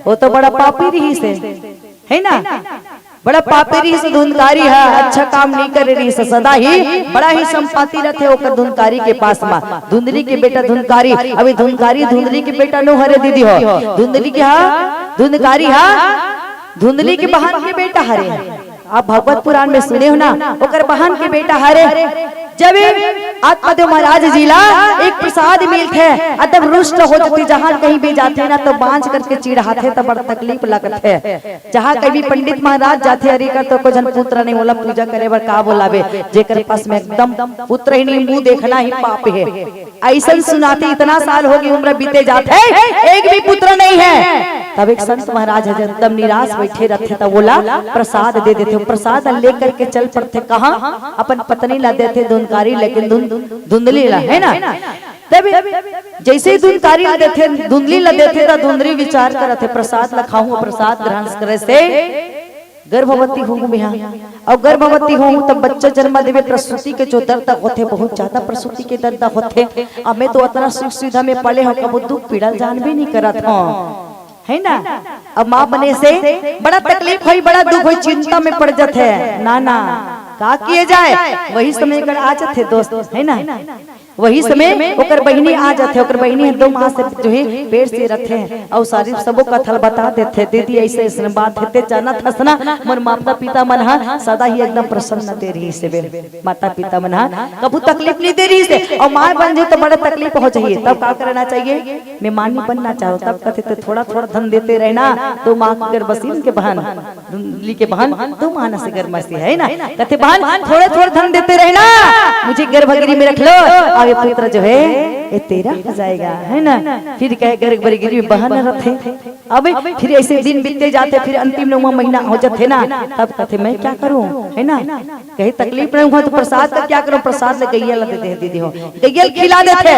वो तो बड़ा पापी रही से, है ना? बड़ा पापी रहिस धुंधकारी ह, अच्छा काम नहीं करे रहिस, सदा ही बड़ा ही संपाती रथे ओकर धुंधकारी के पास मा। धुंधली के बेटा धुंधकारी, अभी धुंधकारी धुंधली के बेटा नो हरे दीदी हो। धुंधली के हा, धुंधकारी हा, धुंधली के बहन के बेटा हरे। आप भगवत पुराण में सुने हो ना, ओकर बहन के बेटा हरे। जब आत्मदेव महाराज जी ला एक प्रसाद मिलथे, अदब रुष्ट हो जाथे, जहां कहीं भी जाथे ना तो बांझ करके चिढ़ाथे, तो बड़ तकलीफ लगथे। जहाँ कभी पंडित महाराज जाथे, अरे कर तो को झन पुत्र नहीं, ओला पूजा करे बर का बोलाबे, जेकर पास में एकदम पुत्र ही नहीं, मुंह देखना ही पाप है। ऐसन सुनाते इतना साल हो गए, उम्र बीते जात है, एक भी पुत्र नहीं है। तब एक संत महाराज है, एकदम निराश बैठे रहते, तब बोला प्रसाद दे देते। प्रसाद लेकर के चल पड़ते, कहाँ? अपन पत्नी ला देते धुंधकारी, लेकिन धुन धुंधली ला, है ना? तब जैसे ही धुंधकारी ला देथे, धुंधली ला देथे, त धुंधली विचार करत हे, प्रसाद ला खाहूं, प्रसाद ग्रहण करे से गर्भवती होहूँ मैं हा। अउ गर्भवती होहूँ तब बच्चा जन्म देवे, प्रसूति के जो दर्द होथे, बहुत ज्यादा प्रसूति के दर्द होथे। अब मैं तो अतना सुख सुविधा में पले हूँ, कबो दुख पीड़ा ल जानबे नहीं करत हूँ, है ना? अब माँ बने से बड़ा तकलीफ होई, बड़ा दुख होई, चिंता में पड़ जाथे। ना ना, का किए जाए, वही समय कर आ जाथे दोस्त, है ना? वही समय ओकर बहिनी आ जाथे, ओकर बहिनी ह दो माह से जो है पेट से रथे, अउ सारी सबो कथा ल बता देथे, "दीदी, ऐसे ऐसे बात हे, ते जानत हस ना, मोर माता पिता मन ह सदा ही एकदम प्रसन्न ते रहिस हे बे।" माता पिता मन ह कभू तकलीफ नहीं दे रहिस हे, अउ माँ बन जो तो बड़ा तकलीफ हो जाही। तब का करना चाहिए? मैं माँ नहीं बनना चाहूँ, तब कथे, "तो थोड़ा थोड़ा धन देते रहना, तो माँ की गर्भसीन के बहन।" धुंधली के बहन, तो मानस गर्भवती है ना, कथे, "बहन, थोड़े थोड़े धन देते रहना, मुझे गर्भगिरी में रख लो, अब ये पुत्र जो है, ये तेरा हो जाएगा, है ना?" फिर कहे, गर्भगिरी में बहन रथे। अब फिर ऐसे दिन बीतते जाथे, फिर अंतिम नौवां महीना हो जाथे ना, तब कथे, "मैं क्या करूं?" है ना? कहे, "तकलीफ नहीं हुआ तो प्रसाद का क्या करूं?" प्रसाद ले गैया ला दे दे दीदी हो, गैया ल खिला देथे।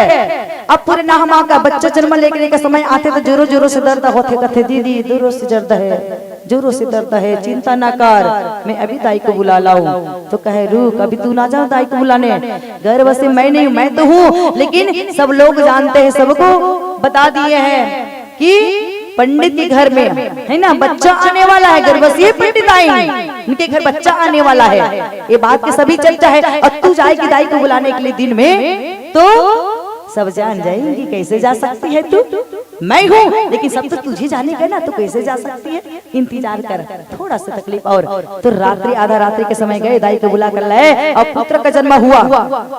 अब पूरे नौ माह का बच्चा जन्म लेके के समय आथे तो जोरों जोरों से दर्द होथे, कथे, "दीदी, जोरों से दर्द है, जोरों से दर्द है, चिंता ना कर, मैं अभी दाई को बुला लाऊं।" तो कहे, "रुक, अभी तू ना जाओ दाई को बुलाने, गर्भ से मैं नहीं, मैं तो हूँ, लेकिन सब लोग जानते हैं, सबको बता दिए हैं कि पंडित के घर में, है ना, बच्चा आने वाला है, गर्भ से पंडित आई, उनके घर बच्चा आने वाला है, ये बात की सभी चर्चा है। और तू जाएगी दाई को बुलाने के लिए दिन में, तो सब जान जाएंगी, कैसे जा सकती है तू?" "मैं हूँ, लेकिन सब तो तुझे जानेगा ना, तो कैसे जा सकती है? इंतजार कर, थोड़ा सा तकलीफ और।" तो रात्रि, आधा रात्रि के समय गए, दाई को बुला कर लाए, और पुत्र का जन्म हुआ।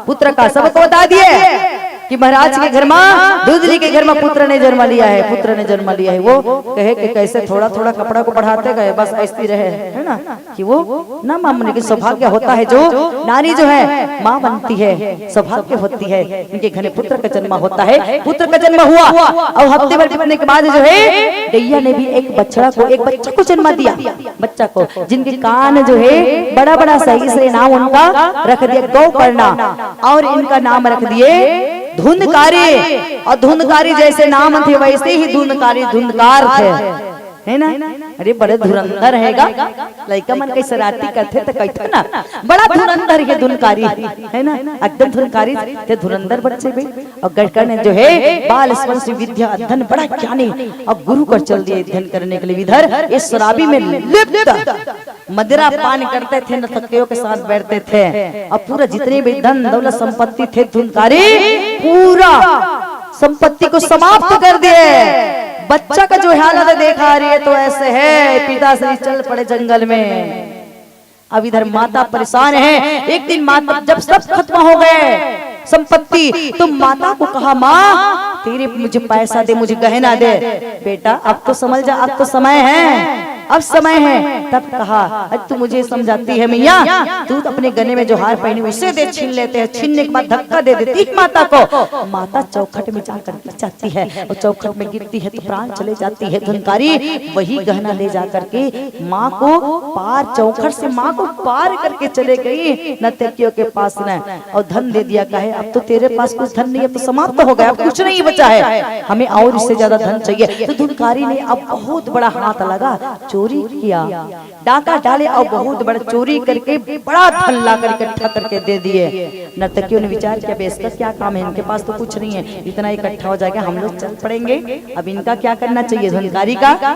पुत्र का सबको बता दिए कि महाराज के घर में, धुंधली के घर में पुत्र ने जन्म लिया है, पुत्र ने जन्म लिया है। वो कहे कि कैसे थोड़ा थोड़ा कपड़ा को बढ़ाते गए, बस ऐसी रहे, है ना? कि वो ना माँ बनने की सौभाग्य होता है, जो नारी जो है माँ बनती है, सौभाग्य होती है, इनके घने पुत्र का जन्म होता है। पुत्र का जन्म हुआ और हफ्ते भर बीतने के बाद जो है गैया ने भी एक बछड़ा को, एक बच्चा को जन्म दिया, बच्चा को, जिनके कान जो है बड़ा बड़ा सही से नाम उनका रख दिया गोकर्णा, और इनका नाम रख दिए धुंधकारी। और धुंधकारी जैसे नाम थे वैसे ही धुंधकारी धुंधकार थे, है ना? अरे बड़े धुरंधर है गा, लइका मन के शरारती करथे त कहिथे ना, बड़ा धुरंधर हे धुंधकारी, है ना? एकदम धुंधकारी थे, धुरंधर बच्चे बे। और गोकर्ण जो है बाल स्पर्श विद्या अध्ययन बड़ा ज्ञानी, और गुरु कर चल दिए अध्ययन करने के लिए। इधर इस शराबी में लिप्त मदिरा पान करते थे, नर्तकियों के साथ बैठते थे, और पूरा जितने भी धन दौलत संपत्ति थे धुंधकारी पूरा संपत्ति को समाप्त कर दिए। बच्चा का जो हालत है देखा, अरे ये तो ऐसे है, पिताश्री चल पड़े जंगल में। अब इधर माता परेशान है। एक दिन माता, जब सब खत्म हो गए संपत्ति, तो माता को कहा, "माँ, तेरे मुझे पैसा दे, मुझे गहना दे।" "बेटा, अब तो समझ जा, अब तो समय है, अब समय है।" तब कहा, "अरे तू मुझे समझाती है मैया, तू तो अपने गले में जो हार पहनी उसे दे, छीन लेते हैं।" छीनने के बाद धक्का दे देती है माता को। माता चौखट में जाकर गिर जाती है और चौखट में गिरती है तो प्राण चले जाती है। धुंधकारी वही गहना ले जा करके माँ को पार, चौखट से माँ को पार करके चले गई नर्तकियों के पास में और धन दे दिया। कहे, "अब तो तेरे पास कुछ धन नहीं है, अब तो समाप्त हो गया, अब कुछ नहीं बचा है, हमें और इससे ज्यादा धन चाहिए।" तो धुंधकारी ने अब बहुत बड़ा हाथ लगा, चोरी किया, डाका डाले और बहुत बड़ा चोरी करके बड़ा धन ला कर इकट्ठा करके दे दिए। नर्तकियों ने विचार किया, "बे, इसका क्या काम है, इनके पास तो कुछ नहीं है, इतना इकट्ठा हो जाएगा, हम लोग चल पड़ेंगे, अब इनका क्या करना चाहिए धुंधकारी का,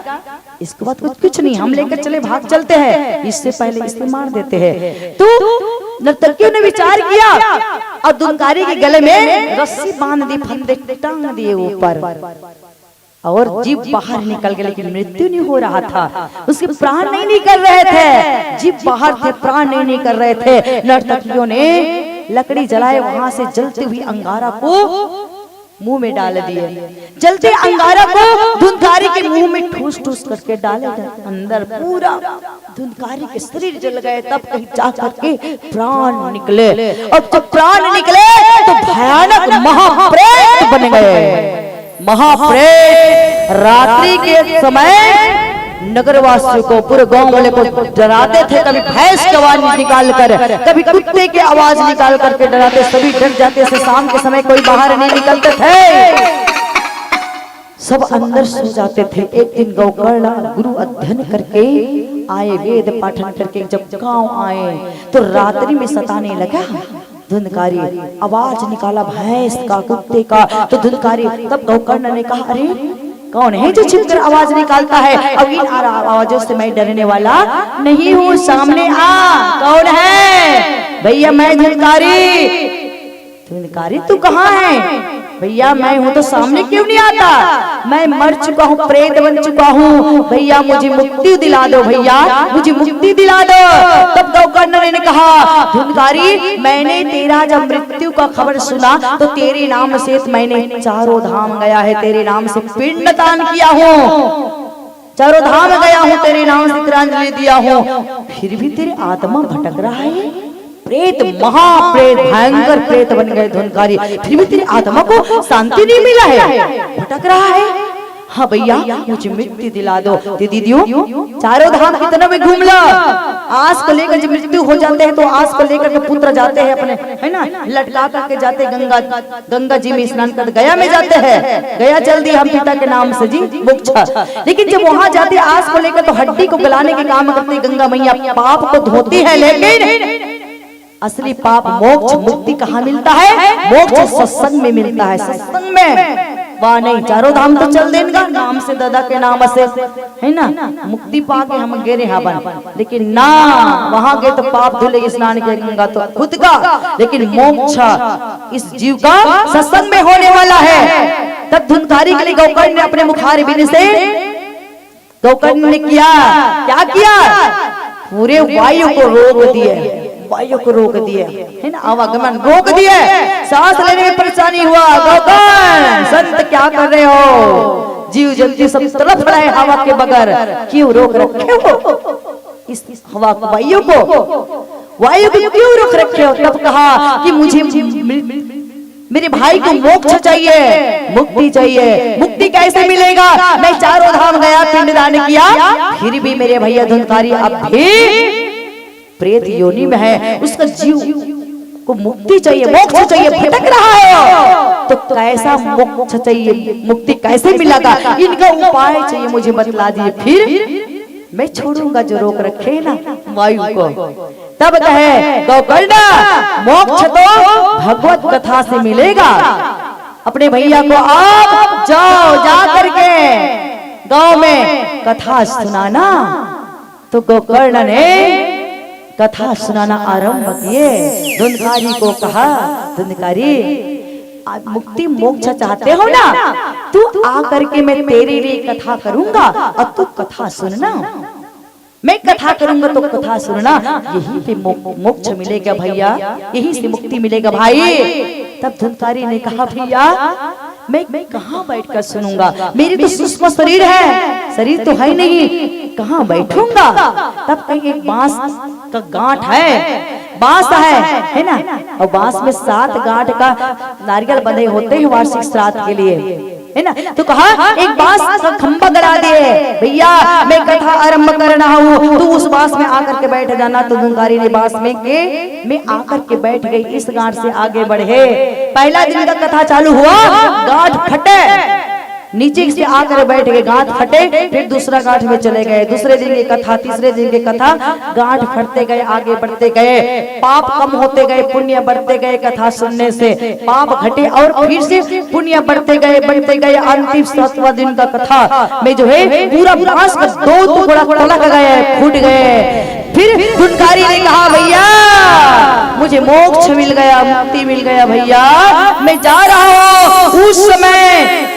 इसके बाद कुछ, कुछ नहीं, हम लेकर चले, भाग चलते हैं, इससे पहले इसे मार देते हैं।" तो नर्तकियों ने विचार किया और धुंधकारी के गले में रस्सी बांध दी, फंदे टांग दिए ऊपर। और जीभ बाहर निकल गई, लेकिन मृत्यु नहीं हो रहा था, उसके प्राण नहीं निकल रहे थे, जीभ बाहर थे, प्राण नहीं निकल रहे थे। नर्तकियों ने लकड़ी जलाए, वहां से जलती हुई अंगारा को मुंह में डाल दिए। जलते अंगारा को धुंधकारी के मुंह में ठूस ठूस करके डाले गए। अंदर पूरा धुंधकारी के शरीर जल गए, तब कहीं जा करके प्राण निकले। और जब प्राण निकले तो भयानक महाप्रेत बन गए। महाप्रेत रात्रि के समय नगरवासियों को, पूरे गांव वाले को डराते थे। कभी भैंस की आवाज निकाल कर, कभी कुत्ते की आवाज निकाल करके डराते, सभी डर जाते थे। शाम के समय कोई बाहर नहीं निकलते थे। सब अंदर सो जाते थे। एक दिन गोकर्ण गुरु अध्ययन करके आए, वेद पाठन करके जब गांव आए तो रात्रि में सताने लगा धुंधकारी। आवाज निकाला भैंस का, कुत्ते का। तो धुंधकारी, तब गोकर्ण ने कहा, अरे, कौन है जो छिपकर आवाज निकालता है? अब इन आवाजों से मैं डरने वाला नहीं हूँ। सामने आ, कौन है? भैया, मैं धुंधकारी। धुंधकारी, तू कहाँ है? भैया, मैं हूँ तो सामने क्यों नहीं आता? मैं मर चुका हूँ, प्रेत बन चुका हूँ। भैया, मुझे मुक्ति दिला दो, भैया, मुझे मुक्ति दिला दो। तब गोकर्ण ने कहा, धुंधकारी, मैंने तेरा जब मृत्यु का खबर सुना तो तेरे नाम से मैंने चारों धाम गया है, तेरे नाम से पिंड दान किया हूँ, चारों धाम गया हूँ, तेरे नाम से तिलांजलि दिया हूँ, फिर भी तेरी आत्मा भटक रहा है। प्रेत, महाप्रेत, भयंकर प्रेत बन गए धुंधकारी, फिर भी तेरी आत्मा को शांति नहीं मिला है, भटक रहा है। हाँ भैया, मुझे मुक्ति दिला दो। दे दीदियो, चारों धाम कितना में घूम ला, आस को लेकर जब मृत्यु हो जाते हैं तो आस को लेकर के पुत्र जाते हैं अपने, है ना, लटका करके जाते गंगा, गंगा जी में स्नान कर गया में जाते हैं। गया चल दिया हम पिता के नाम से जी, मोक्ष। लेकिन जब वहां जाते आस को लेकर तो हड्डी को गलाने के काम करती गंगा मैया, पाप को धोती है, लेकिन असली पाप मोक्ष, मुक्ति कहाँ मिलता है? मोक्ष सत्संग में मिलता है, सत्संग में। वाह, नहीं, चारों धाम तो चल देनगा नाम से, दादा के नाम से, है ना, मुक्ति पाके हम गे रे हवन, लेकिन ना, वहां गए तो पाप धुले, स्नान के गंगा तो खुद का, लेकिन मोक्ष इस जीव का सत्संग में होने वाला है। तब धुंधकारी के लिए गोकर्ण ने अपने मुखारविंद से, गोकर्ण ने किया, क्या किया? पूरे वायु को रोक दिए, वायु को रोक दिए, है ना, आवागमन रोक दिए। सांस लेने में परेशानी हुआ। गोकर्ण, संत क्या कर रहे हो? जीव जंतु सब तड़फ रहे हवा के बगैर, क्यों रोक रखे हो इस हवा को, वायु को? वायु को क्यों रोक रखे हो? तब कहा कि मुझे मेरे भाई को मोक्ष चाहिए, मुक्ति चाहिए। मुक्ति कैसे मिलेगा? मैं चारों धाम गया, पिंडदान किया, फिर भी मेरे भैया धुंधकारी अब भी प्रेत योनि में है। उसका जीव को मुक्ति चाहिए, मोक्ष चाहिए, भटक रहा है। तो कैसा मोक्ष चाहिए, मुक्ति कैसे मिलेगा? इनका उपाय चाहिए, मुझे बतला दिए, फिर मैं छोड़ूंगा जो रोक रखे ना वायु को। तब कहे गोकर्ण, मोक्ष तो भगवत कथा से मिलेगा। अपने भैया को आप जाओ, जा करके गांव में कथा सुनाना। तो गोकर्ण ने कथा सुनाना आरंभ किए। धुंधकारी को कहा, धुंधकारी, आप मुक्ति मोक्ष चाहते हो ना, तू आ करके, मैं तेरे लिए कथा करूंगा और तू कथा सुनना। मैं कथा करूंगा तो कथा सुनना, यहीं पे मो-, मोक्ष मिलेगा भैया, यहीं से मुक्ति मिलेगा भाई। तब धुंधकारी ने कहा, भैया, मैं कहाँ बैठकर सुनूंगा? मेरी तो सूक्ष्म शरीर है, शरीर तो है नहीं, कहाँ बैठूंगा? तब कहीं एक बांस का गांठ है, बांस है, है ना, और बांस में सात गांठ का नारियल बंधे होते हैं वार्षिक श्राद्ध के लिए, है ना। तो कहा, एक बांस का खंभा गड़ा दे भैया, मैं कथा आरंभ करना हूँ, तू उस बांस में आकर के बैठ जाना। तो धुंधकारी ने बांस में के में आकर के बैठ गई। इस गांठ से आगे बढ़े। पहला दिन का कथा चालू हुआ, गांठ फटे, नीचे से आकर बैठ गए, गांठ फटे, फिर दूसरा गांठ में चले गए। दूसरे दिन की कथा, तीसरे दिन की कथा, गांठ फटते गए, आगे बढ़ते गए, पाप कम होते गए, पुण्य बढ़ते गए कथा सुनने से, पाप घटे और फिर से पुण्य बढ़ते गए, बढ़ते गए। अंतिम सातवां दिन का कथा में जो है, पूरा बांस का दो टुकड़ा तलक गए, फूट गए। फिर धुंधकारी ने कहा, भैया, मुझे मोक्ष मिल गया, मुक्ति मिल गया भैया, मैं जा रहा हूँ। उस समय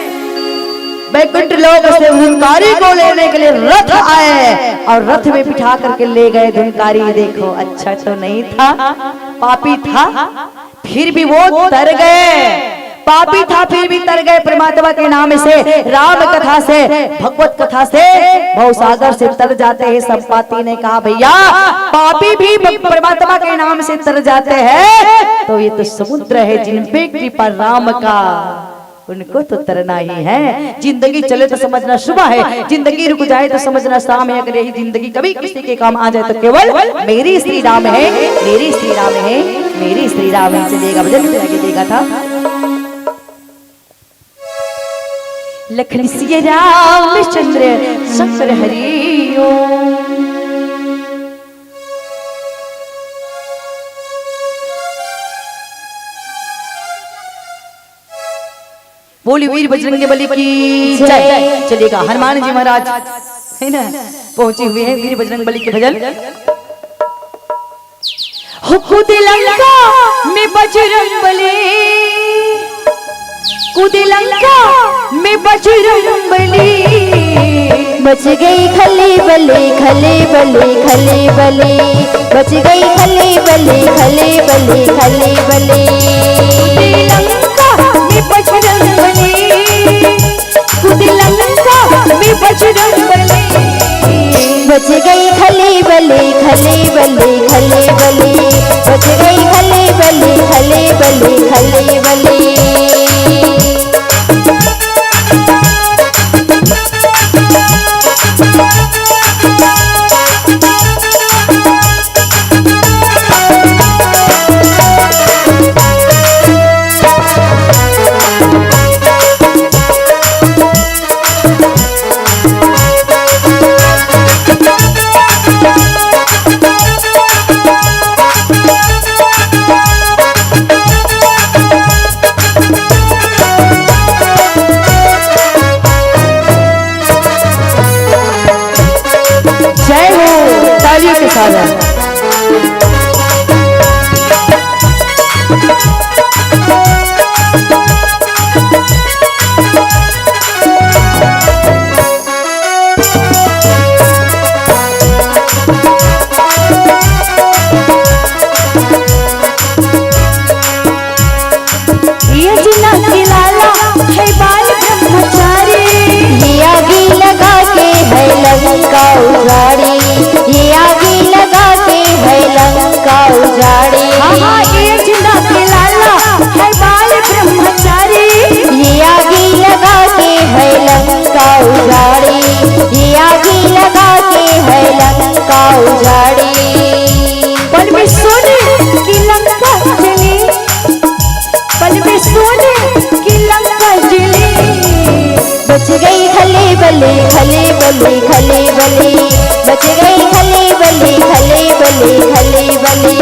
बैकुंठ लोक से धुंधकारी को लेने के लिए रथ आए और रथ में बिठा करके ले गए। धुंधकारी, देखो, अच्छा तो नहीं था, पापी था, फिर भी वो तर गए। पापी था, फिर भी तर गए। परमात्मा के नाम से, राम कथा से, भगवत कथा से भवसागर से तर जाते हैं। संपाति ने कहा, भैया, पापी भी परमात्मा के नाम से तर जाते हैं, तो ये तो समुद्र है जिन पे कृपा राम का, उनको तो तरना ही है। जिंदगी चले तो समझना सुबह है, जिंदगी रुक जाए तो समझना शाम है। अगर यही जिंदगी कभी किसी के काम आ जाए तो केवल मेरी श्री राम है, मेरी श्री राम है, मेरी श्री राम है। चलिएगा, भजन भी आगे देगा था। लखन सिया रामचंद्र शंकर हरि ओम। बोली वीर बजरंग बली की जय। जय। चलेगा हनुमान जी महाराज, है ना, पहुंचे हुए हैं वीर बजरंग बली के भजन। हो कूदे लंका में बजरंग बली, कूदे लंका में बजरंग बली। बच गई खली बली, खली बली, खली बली। बच गई खली बली, खली बली, खली बली। कूदे लंका में बजरंग बली, कूदे लंका में बजरंग बली। बच गई खली बली, खली बली, खली बली। बच गई खली बली, खली बली, खली बली। जय हो, तालियों के साथ। ये जिना के लाला है बाल ब्रह्मचारी। ये आगी लगा के है लंका उजाड़ी। ये आगी लगा के है लंका उजाड़ी। हाँ, हाँ, ये जिना के लाला है बाल ब्रह्मचारी। ये आगी लगा के है लंका उजाड़ी। ये आगी लगा के है लंका उजाड़ी। पल में सोने की लंका जली, पल में सोने की लंका जली। बच गई खली बली, खली बली, खली बली। बच गई खली बली, खली बली, खली बली।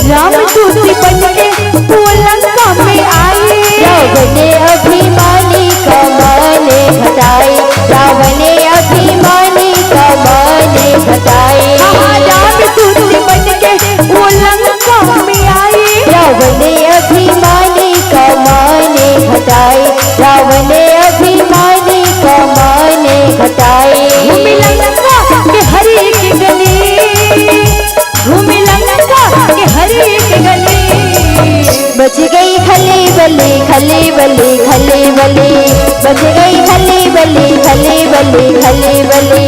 रामदूत बन के वो लंका में आए। रावण अभिमानी का मान घटाए। रावण अभिमानी का मान घटाए। हाँ, रामदूत बन के वो लंका में आए। रावण अभिमानी का मान घटाए। रावण अभिमानी का मान घटाए। घूमी लंका के हर एक गली, घूमी लंका के हर एक गली। बच गई खली बली, खली बली, खली बली। बच गई खली बली, खली बली, खली बली।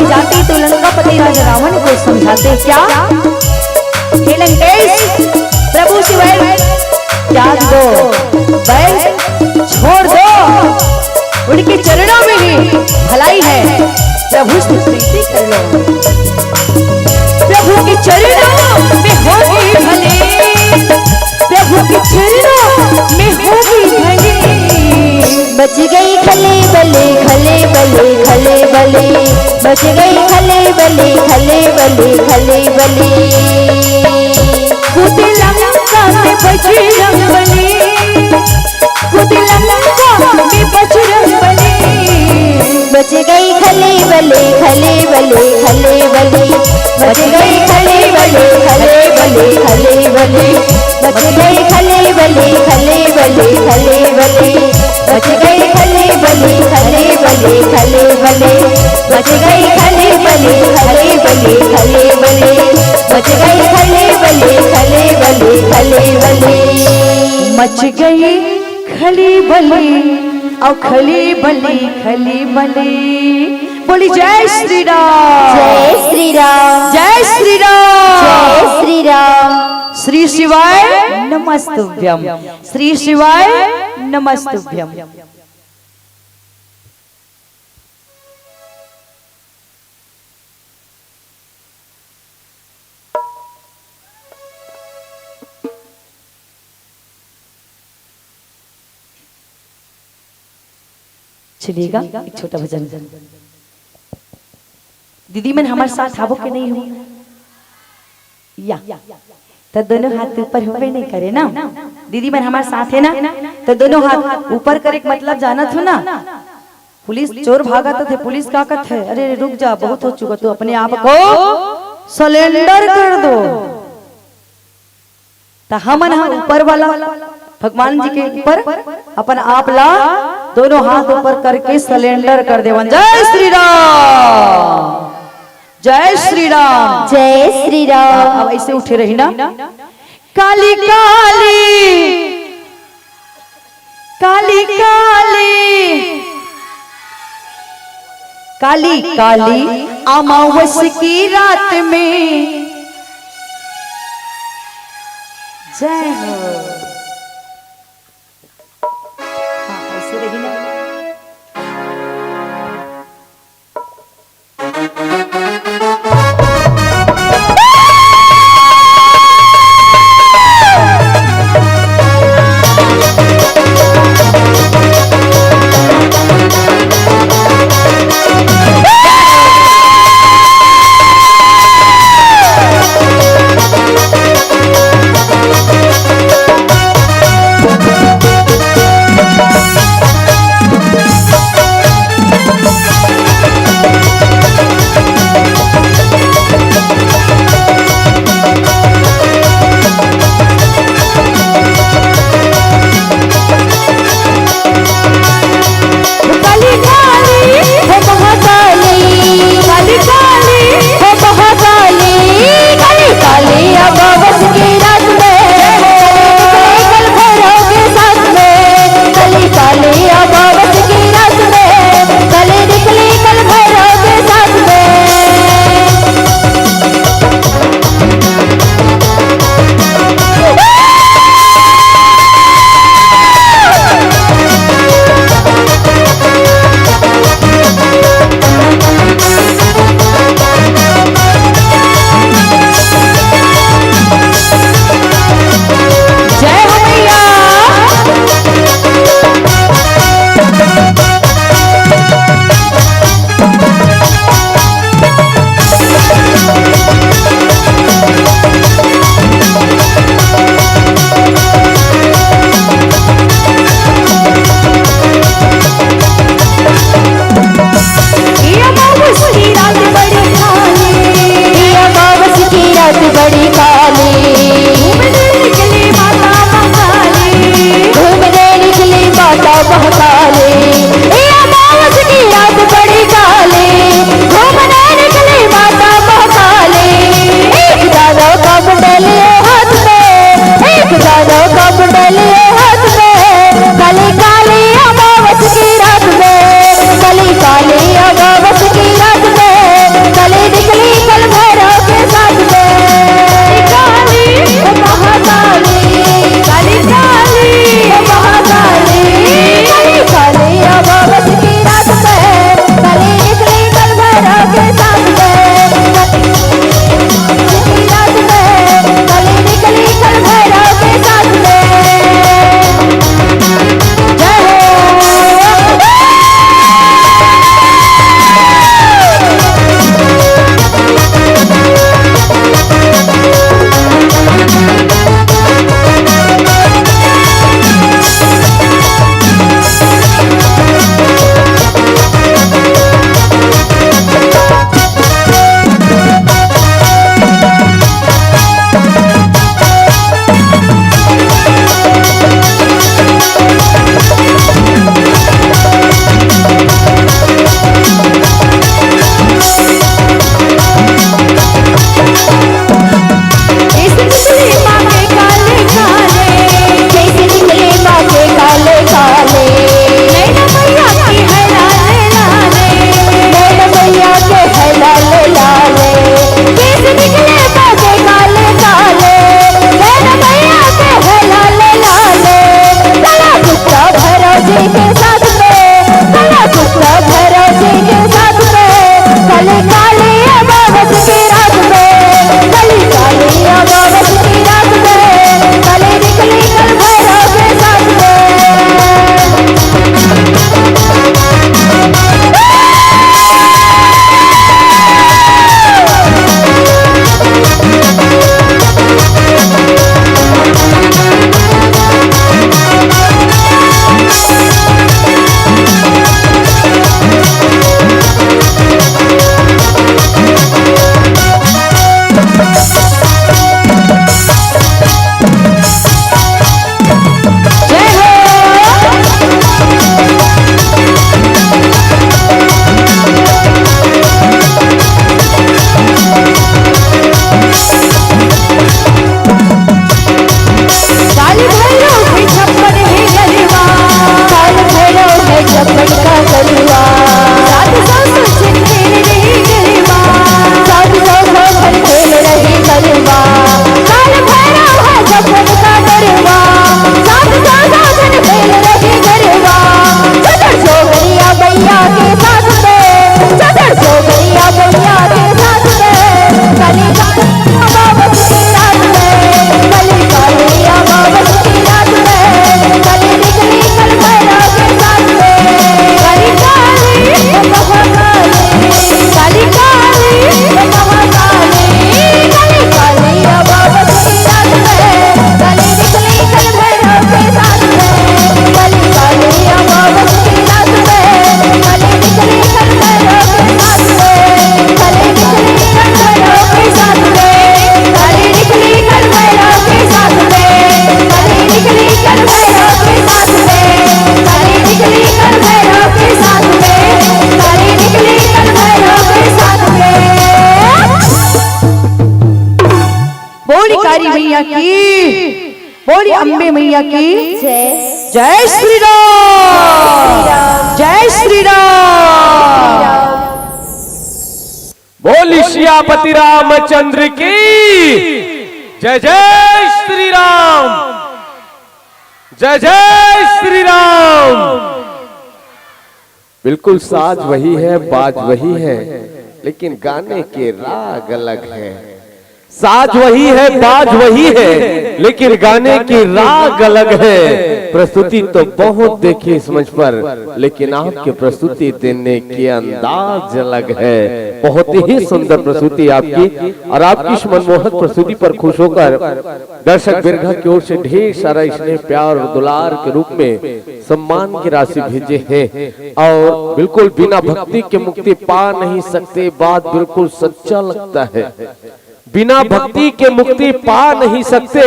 जाते तो लंकापति राजा रावण को समझाते क्या? हे लंकेश, प्रभु शिवाय त्याग दो, बैर छोड़ दो, उनके चरणों में ही भलाई है, प्रभु से प्रीति कर लो। प्रभु के चरणों में होगी भले, प्रभु के चरणों में होगी भले। बच गई खले बले, खले बले, खले बले, बच गई खले बले, खले बले, खले बले। कूदे लंका में बजरंग बली, कूदे लंका में बजरंग बली। बच गई खले बले, खले बले, खले बले, बच गई खले बले, खले बले, खले बले, बच गई खले बले, खले बले, खले बले, बच गई खले बले, खले बले, खले बले, बच गई खले बले, खले बले, खले बले, बच गई खले बले, खले बले, खले बले। मच गई खली बली, अउ खली बली, खली बली। बोली जय श्री राम। जय श्री राम। जय श्री राम। जय श्री राम। श्री शिवाय नमस्तुभ्यम। श्री शिवाय नमस्तुभ्यम। चलिएगा, एक छोटा भजन। दीदी मन हमर साथ आबो के नहीं हो? या। त दोनों हाथ ऊपर होबे नहीं करे ना? दीदी मन हमर साथ है ना? त दोनों हाथ ऊपर करे के मतलब जानत हो ना? पुलिस चोर भागत थे, पुलिस का कहत है, "अरे रुक जा, बहुत हो चुका, तू अपने आप को सरेंडर कर दो।" त हमन ह ऊपर वाला भगवान जी के ऊपर अपन आप ला दोनों हाथ ऊपर करके सरेंडर कर देवन। जय श्री राम, जय श्री राम। जय श्री राम। अब ऐसे उठे रही ना। काली काली, काली काली, काली काली अमावस की रात में। जय हो। हाँ, ऐसे रही ना। बोली अम्बे मैया की जय। जय श्री राम। जय श्री राम। बोली सियापति रामचंद्र की जय। जय श्री राम। जय जय श्री राम। बिल्कुल, साज वही है, बाज वही है, लेकिन गाने के राग अलग है। साज वही है, बाज वही है, लेकिन गाने की राग अलग है। प्रस्तुति तो बहुत देखी इस मंच पर, लेकिन आपकी प्रस्तुति देने के अंदाज अलग है। बहुत ही सुंदर प्रस्तुति आपकी, और आपकी इस मनमोहक प्रस्तुति पर खुश होकर दर्शक बिरघा की ओर से ढेर सारा स्नेह, प्यार और दुलार के रूप में सम्मान की राशि भेजे हैं। और बिल्कुल, बिना भक्ति के मुक्ति पा नहीं सकते, बात बिल्कुल सच्चा लगता है। बिना भक्ति के मुक्ति पा नहीं सकते,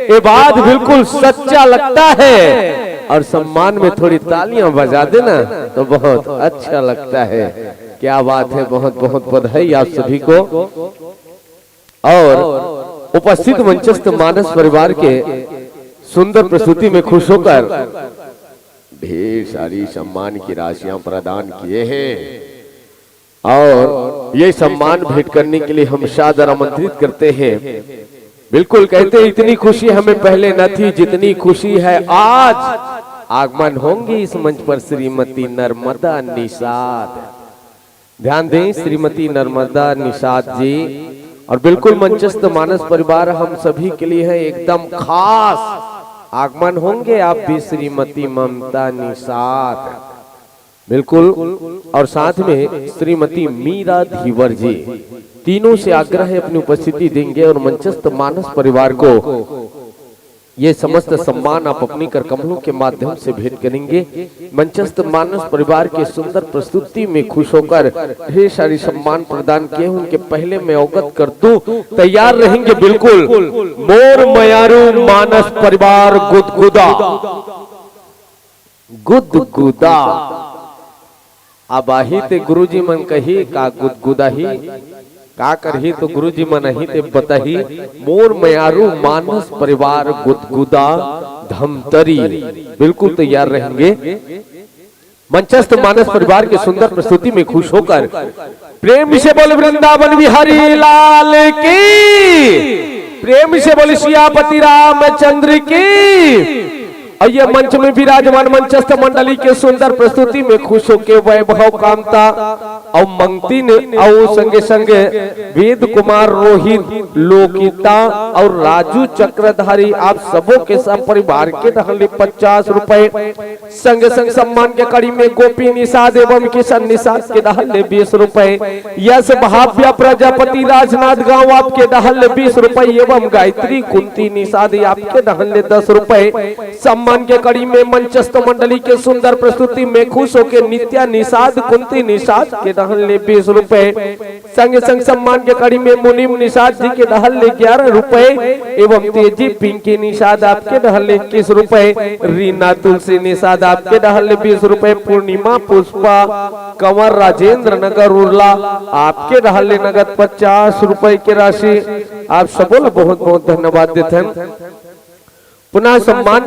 ये बात बिल्कुल सच्चा लगता है। और सम्मान में थोड़ी तालियां बजा देना तो बहुत अच्छा लगता है। क्या बात है, बहुत बहुत बधाई आप सभी को। और उपस्थित मंचस्थ मानस परिवार के सुंदर प्रस्तुति में खुश होकर ढेर सारी सम्मान की राशियां प्रदान किए हैं, और ये सम्मान भेंट करने के लिए हम सादर आमंत्रित करते हैं। बिल्कुल, कहते हैं, इतनी खुशी हमें पहले न थी जितनी खुशी है आज। आगमन होंगे इस मंच पर श्रीमती नर्मदा निषाद। ध्यान दें, श्रीमती नर्मदा निषाद जी, और बिल्कुल मंचस्थ मानस परिवार हम सभी के लिए है एकदम खास। आगमन होंगे आप भी श्रीमती ममता निषाद। बिल्कुल, और साथ में श्रीमती मीरा धीवर जी, तीनों से आग्रह है अपनी उपस्थिति देंगे और मंचस्थ मानस परिवार को ये समस्त सम्मान आप अपनी कर कमलों के माध्यम से भेंट करेंगे। मंचस्थ मानस परिवार के सुंदर प्रस्तुति में खुश होकर ढेर सारी सम्मान प्रदान किए, उनके पहले मैं अवगत कर दूं, तैयार रहेंगे बिल्कुल। मोर मयारू मानस परिवार गुदगुदा, गुदगुदा। अब आही ते गुरुजी मन कही का गुदगुदाही, का करही तो गुरुजी मन आही ते बताही। मोर मयारू मानस परिवार गुदगुदा धमतरी बिल्कुल तैयार रहेंगे। मंचस्थ मानस परिवार की सुंदर प्रस्तुति में खुश होकर प्रेम से बोल वृंदावन बिहारी लाल की, प्रेम से बोल सियापति रामचंद्र की। और ये मंच में विराजमान मंचस्थ मंडली के सुंदर प्रस्तुति में खुश होके वैभव कामता और मंगतिन और संगे संगे वेद कुमार, रोहित लोकिता और राजू चक्रधारी, आप सबों के सब परिवार के डहन ले पचास रुपए, संगे संग सम्मान के कड़ी में गोपी निषाद एवं किशन निषाद के डहन ले बीस रुपए, यश भाव्य प्रजापति राजनांदगांव आपके डहन ले बीस रुपए एवं गायत्री कुंती निषाद आपके डहन ले दस रुपए, सम्मान के कड़ी में मंचस्थ मंडली के सुंदर प्रस्तुति में खुश होके नित्या निषाद, कुंती निषाद के डहन ले बीस रुपए, संगे संग सम्मान के कड़ी में मुनीम निषाद जी के डहन ले ग्यारह रुपए एवं तेजी पिंकी निषाद आपके डहन ले इक्कीस रुपए, रीना तुलसी निषाद आपके डहन ले बीस रुपए, पूर्णिमा पुष्पा कंवर राजेंद्र नगर उरला आपके डहन ले नगद पचास रुपए के राशि। आप सबो ला बहुत बहुत धन्यवाद देथन। पुनः सम्मान